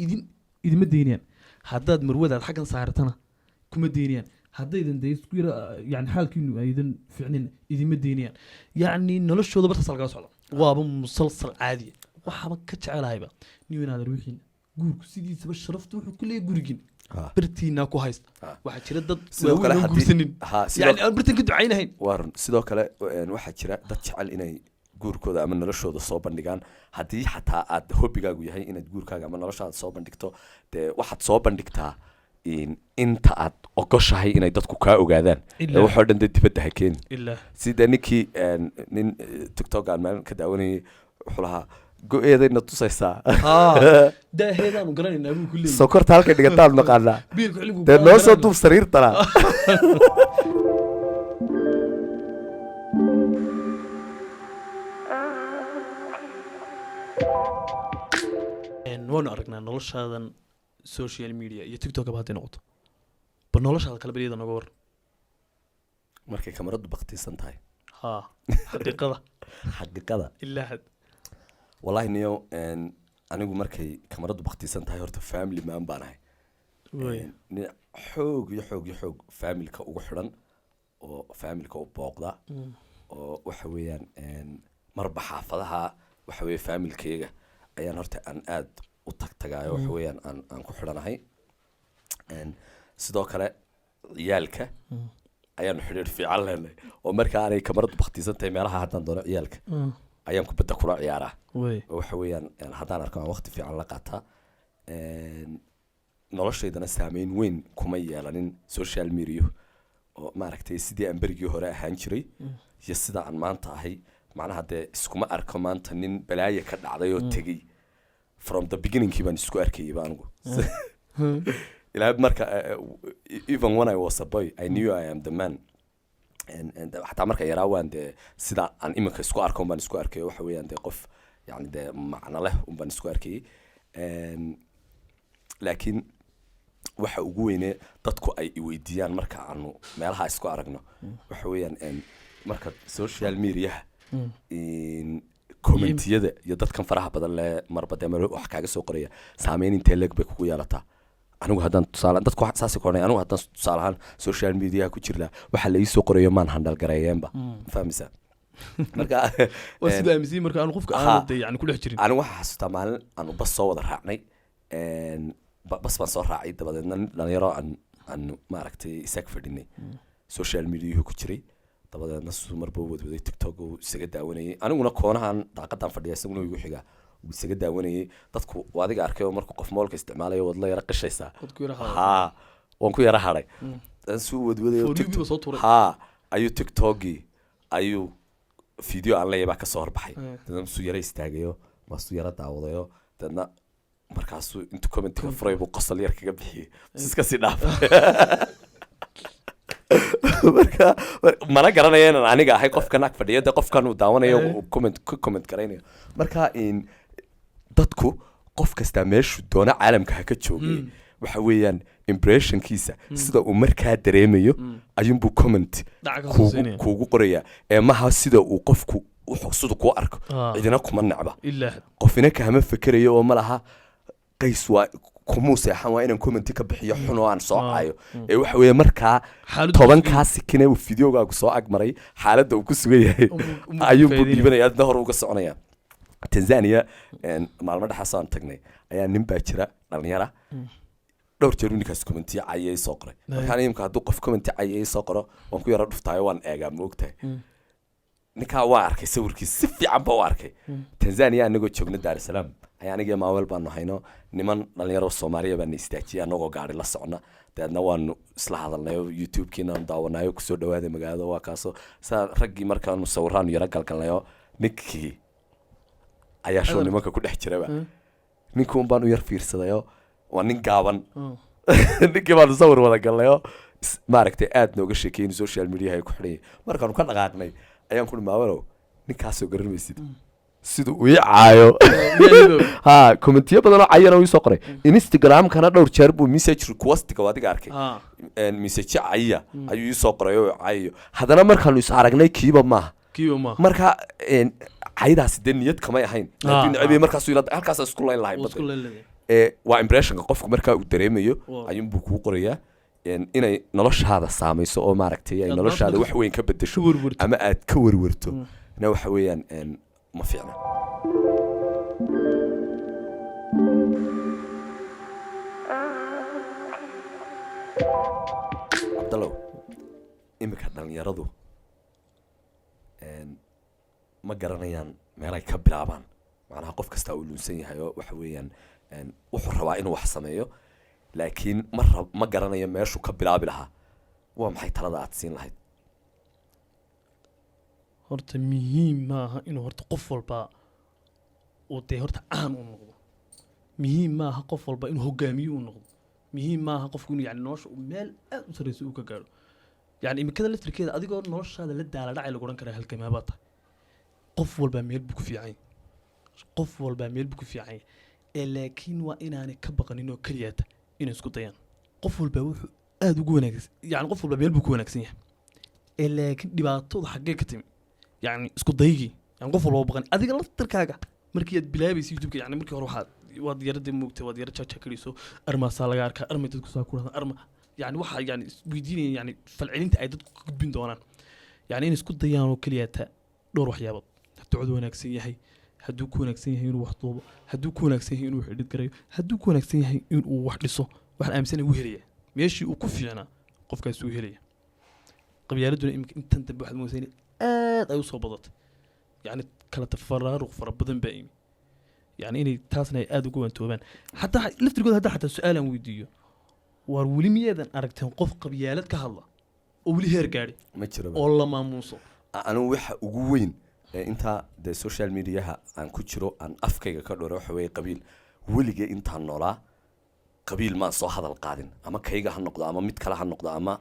idinma daynayaan. Haddaad marwadaad xaggan saaratana kuma daynayaan, haddaydan dee isku yara yani xaalkiinu aydan fiicnin idinma daynayaan. Yacni noloshooda bartaas lagala socda waaba musalsal caadiya. Waxaaba ka jecelahayba nin inaad wixiin guurku sidiisaba sharaftu wuxuu ku leeyahay gurigiin bartiinaa ku haysta. Waxaa jira dad Sidoo kale waaweyn oon guursanin, yani aan bartan ka ducaynahayn. Waa run. Sidoo kale waxaa jira dad jecel inay guurkooda ama noloshooda soo bandhigaan. Haddii xataa aad hobbigaagu yahay inaad guurkaaga ama noloshaada soo bandhigto, dee waxaad soo bandhigtaa inta aad ogoshahay inay dadku kaa ogaadaan. Ee waxoo dhan dee dibadda ha keeni. Ilaa sida ninkii nin TikTok aan maalin ka daawanayay wuxuu lahaa Go-eedayna tusaysaa. Haa, daaheedaanu garanaynaa buu ku leeyahay. Sokorta halkay dhigataan naqaanaa. Biilku xilligu Dee go'aan noo soo garanayna. duub sariirtana. Waanu aragnaa noloshaadan social media iyo TikTok ba hadday noqoto, bal noloshaada kale balyada nooga war. Markay kamaradu baktiisan tahay? Haa, xaqiiqada. Xaqiiqada. Ilaa xad. Wallahi niyo, anigu markay kamaradu baktiisan tahay horta family man baan ahay. Nin xoog iyo xoog iyo xoog familka ugu xidhan oo familka u booqda oo waxa weeyaan marba xaafadaha waxa weeye familkayga ayaan horta aan aad u tagtagaayo, waxa weeyaan aan ku xidhanahay. Sidoo kale ciyaalka ayaanu xidhiir fiican leenahay, oo marka aanay kamaradu baktiisan tahay meelaha haddaan doono ciyaalka ayaan kubadda kula ciyaaraa. Oo waxa weeyaan haddaan arko aan waqti fiican la qaataa. Noloshaydana saameyn weyn kuma yeelanin social media, oo maaragtay sidii aan berigii hore ahaan jiray iyo sida aan maanta ahay, macnaha dee iskuma arko maanta nin balaaye ka dhacday oo tegey. From the beginningkii baan isku arkayay ba anigu ilaa marka even when I was a boy I knew I am the man. And xataa marka yaraa waan dee sida aan iminka isku arko baan isku arkay. Waxa weeyaan dee qof yani dee macno leh un baan isku arkayay. Laakiin waxa ugu weyne dadku ay iweydiiyaan marka aanu meelaha isku aragno waxa weeyaan marka social mediaha commentiyada iyo dadkan faraha badan leh marba dee meel wax kaaga soo qoraya, saameyn intee leeg bay kugu yeelataa? Anigu haddaan tusaale, dadku saasay ku odhanaya, anigu haddaan tusaale ahaan social mediaha ku jirnaa waxa la ii soo qorayo maan handle gareeyeenba, ma fahmaysaa? Marka Waa sida aaminsan marka aanu qofka aanu dee yani ku dhex jirin. Anigu waxaa xasuustaa maalin aanu bas soo wada raacnay. Bas baan soo raacay, dabadeedna nin dhalinyaro aan maaragtay isaag fadhinay social mediahu ku jiray. Dabadeedna siduu marba u wadwaday TikTok uu isaga daawanayay, aniguna koonahan daaqadan fadhiya, isaguna igu xigaa, uu isaga daawanayay. Dadku waa adiga arkay oo markuu qof moolka isticmaalayo waad la yara qishaysaa. Waad ku yara hadhay. Haa, waan ku yara hadhay. Suu wadwadayo For you-giiba soo tuuray. Haa, ayuu TikTokii ayuu video aan leeyahay baa kasoo horbaxay. Dabeedna suu yara istaagayo, maasuu yara daawadayo, dabeedna markaasuu intuu commentiga furay buu qosol yar kaga bixiyey, bas iska sii dhaafay. Marka mana garanaya inaan aniga ahay qofkan ag fadhiya, dee qofkan uu daawanayo uu comment ku comment garaynayo. Marka in dadku qof kastaa meeshuu doono caalamka ha ka joogay, waxa weeyaan impressionkiisa sida uu markaa dareemayo ayuunbuu comment Dhaca ka soo kuugu siinaya. kuugu qoraya, ee maha sida uu qofku wuxuu siduu kuu arko. Cidina kuma necba. Ilaa xad. Qofina kahama fekerayo oo ma laha Qays waa kumuu seexan, waa inaan commenti ka bixiyo xun oo aan soo caayo. Ee waxa weeye markaa Xaaladdu 10-kaa sikine uu videogaagu soo agmaray xaaladda uu ku sugan yahay Umu ayuunbuu faa'iideynaya. dhiibanaya, adna hore uga soconaya. Tanzania maalmo dhexaas aan tagnay ayaa nin baa jira dhalinyara, dhowr jeer uu ninkaas commentiyo cayay soo qoray. Markaan imika hadduu qof commenti cayay soo qoro waan ku yara dhuftaayo, waan eegaa, ma ogtahay? Ninkaa waa arkay sawirkiis, si fiican ba u arkay. Tanzania anagoo joogna Daar es Salaam ayaa anigii Maawel baanu hayno, niman dhalinyaro Soomaaliya baana istaajiyay anagoo gaari la socna. Dabeedna waanu isla hadalnay oo YouTube-kiinaanu daawanayo, kusoo dhawaaday magaalada, waa kaasoo saa raggii markaanu sawiraanu yaro galgalnayo, ninkii ayaa show Hadal. nimanka ku dhex jiraba. Ninkuun baan u yar fiirsadayo, waa nin gaaban. Ninkii baanu sawir wada galnayo, maaragtay aad nooga sheekeyn social media ay ku xidhan yihiin. Markaanu ka dhaqaaqnay ayaan ku Maawelow, ninkaasoo garan maysid siduu uu ii caayo. Ha, commentiyo badan oo cayana uu soo qoray, Instagramkana dhowr jeer buu message requestiga, waa adiga arkay, message caya ayuu ii soo qoray oo cayayo. Haddana markaanu is aragnay kiiba maaha. Kiiba maaha. Marka caydaasi dee niyad kamay ahayn. Hadduu neceb yahay markaasuu ila halkaas isku layn lahay Wuu badda. isku leeleeyahay. Waa impressionka qofku markaa uu dareemayo ayuunbuu kuu qorayaa. Inay noloshaada saamayso oo maaragtay ay Aad noloshaada maanta wax weyn ka bedesho ka werwerto. ama aad ka werwerto na waxa weeyaan ma fiicna. Cabdallow, iminka dhalinyaradu ma garanayaan meelay ka bilaabaan. Macnaha qof kastaa uu lunsan yahay oo waxa weeyaan wuxuu rabaa inuu wax sameeyo, laakiin ma garanayo meeshuu ka bilaabi lahaa. Waa maxay talada aad siin lahayd? Horta muhiim maaha inuu horta qof walba Uu dee horta caan u noqdo. Muhiim maaha qof walba inuu hogaamiye u noqdo. Muhiim maaha qofku inuu, yani, nolosha uu meel aad u sarreysa uu ka gaadho. Yani imikada laftirkeeda adigoo noloshaada la daala dhacay lagu odhan karaa halgamaa baa tahay. Qof walbaa meel buu ku fiican yahay, qof walbaa meel buu ku fiican yahay, ee laakiin waa inaanay ka baqanin oo keliyata inay isku dayaan. Qof walbaa wuxuu aada ugu wanaagsan, yani qof walbaa meel buu ku wanaagsan yahay, ee laakiin dhibaatadu xaggee ka timi? Yani isku daygii, yani qof walba waa baqan. Adiga laftirkaaga markii aad bilaabaysa YouTube-ka, yani markii hore waxaad waad yarada moogtay, waad yara jajakariso, armaasaa laga arkaa, armay dadku saa ku dhahdaan, arma, yani waxaa, yani isweydiinaya, yani falcelinta ay dadku ka gudbin doonaan. Yani in isku dayaan oo keliyata dhowr waxyaabood: hadduu cod wanaagsan yahay, hadduu ku wanaagsan yahay inuu wax duubo, hadduu ku wanaagsan yahay inuu wax edit garayo, hadduu ku wanaagsan yahay inuu wax dhiso, waxaan aaminsanahay wuu helaya meeshii uu ku fiicnaa, qofkaasi wuu helaya. Qabyaaladuna imika intan dambe waxaad moodaysaa inay aad ay usoo badatay, yani kala tafaraaruq fara badan baa imi, yani inay taasna ay aada uga waantoobaan. Xataa laftirkooda hadda xataa su-aal aan weydiiyo: waar weli miyeedan aragteen qof qabyaalad ka hadla oo weli heer gaadhay Ma jiro. oo la maamuuso? Anigu waxa ugu weyn ee intaa dee social mediaha aan ku jiro aan afkayga ka dhoro waxa weeye qabiil. Weligay intaan noolaa qabiil maan soo hadal qaadin, ama kayga ha noqdo ama mid kale ha noqdo ama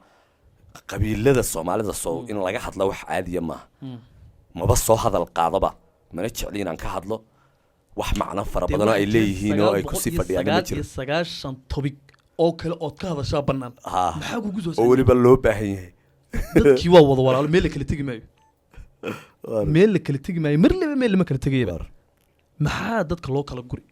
qabiilada Soomaalida. Soo in laga hadla wax caadiya maaha, maba soo hadal qaadaba, mana jecli inaan ka hadlo. Wax macno fara badan oo ay leeyihiin oo ay kusii fadhiyaan ma jiro. 990 topic oo kale ood ka hadashaa bannaan. Maxaa kugu soo Oo weliba loo baahan yahay. Dadkii waa wada walaalo, meel la kala tegi maayo, meel la kala tegi maayo, mar laba meel lama kala tegayaba. Maxaa dadka loo kala guri?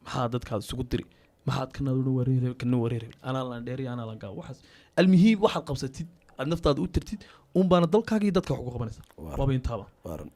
Maxaa dadkaad isugu diri? Maxaad kana wareer, kana wareer, anaa lan dheer, anaa lan gaa? Waxaas almuhiim waxaad qabsatid, aad naftaada u tirtid un baana dalkaaga iyo dadka wax ugu qabanaysa. Waaba intaaba. Waaran.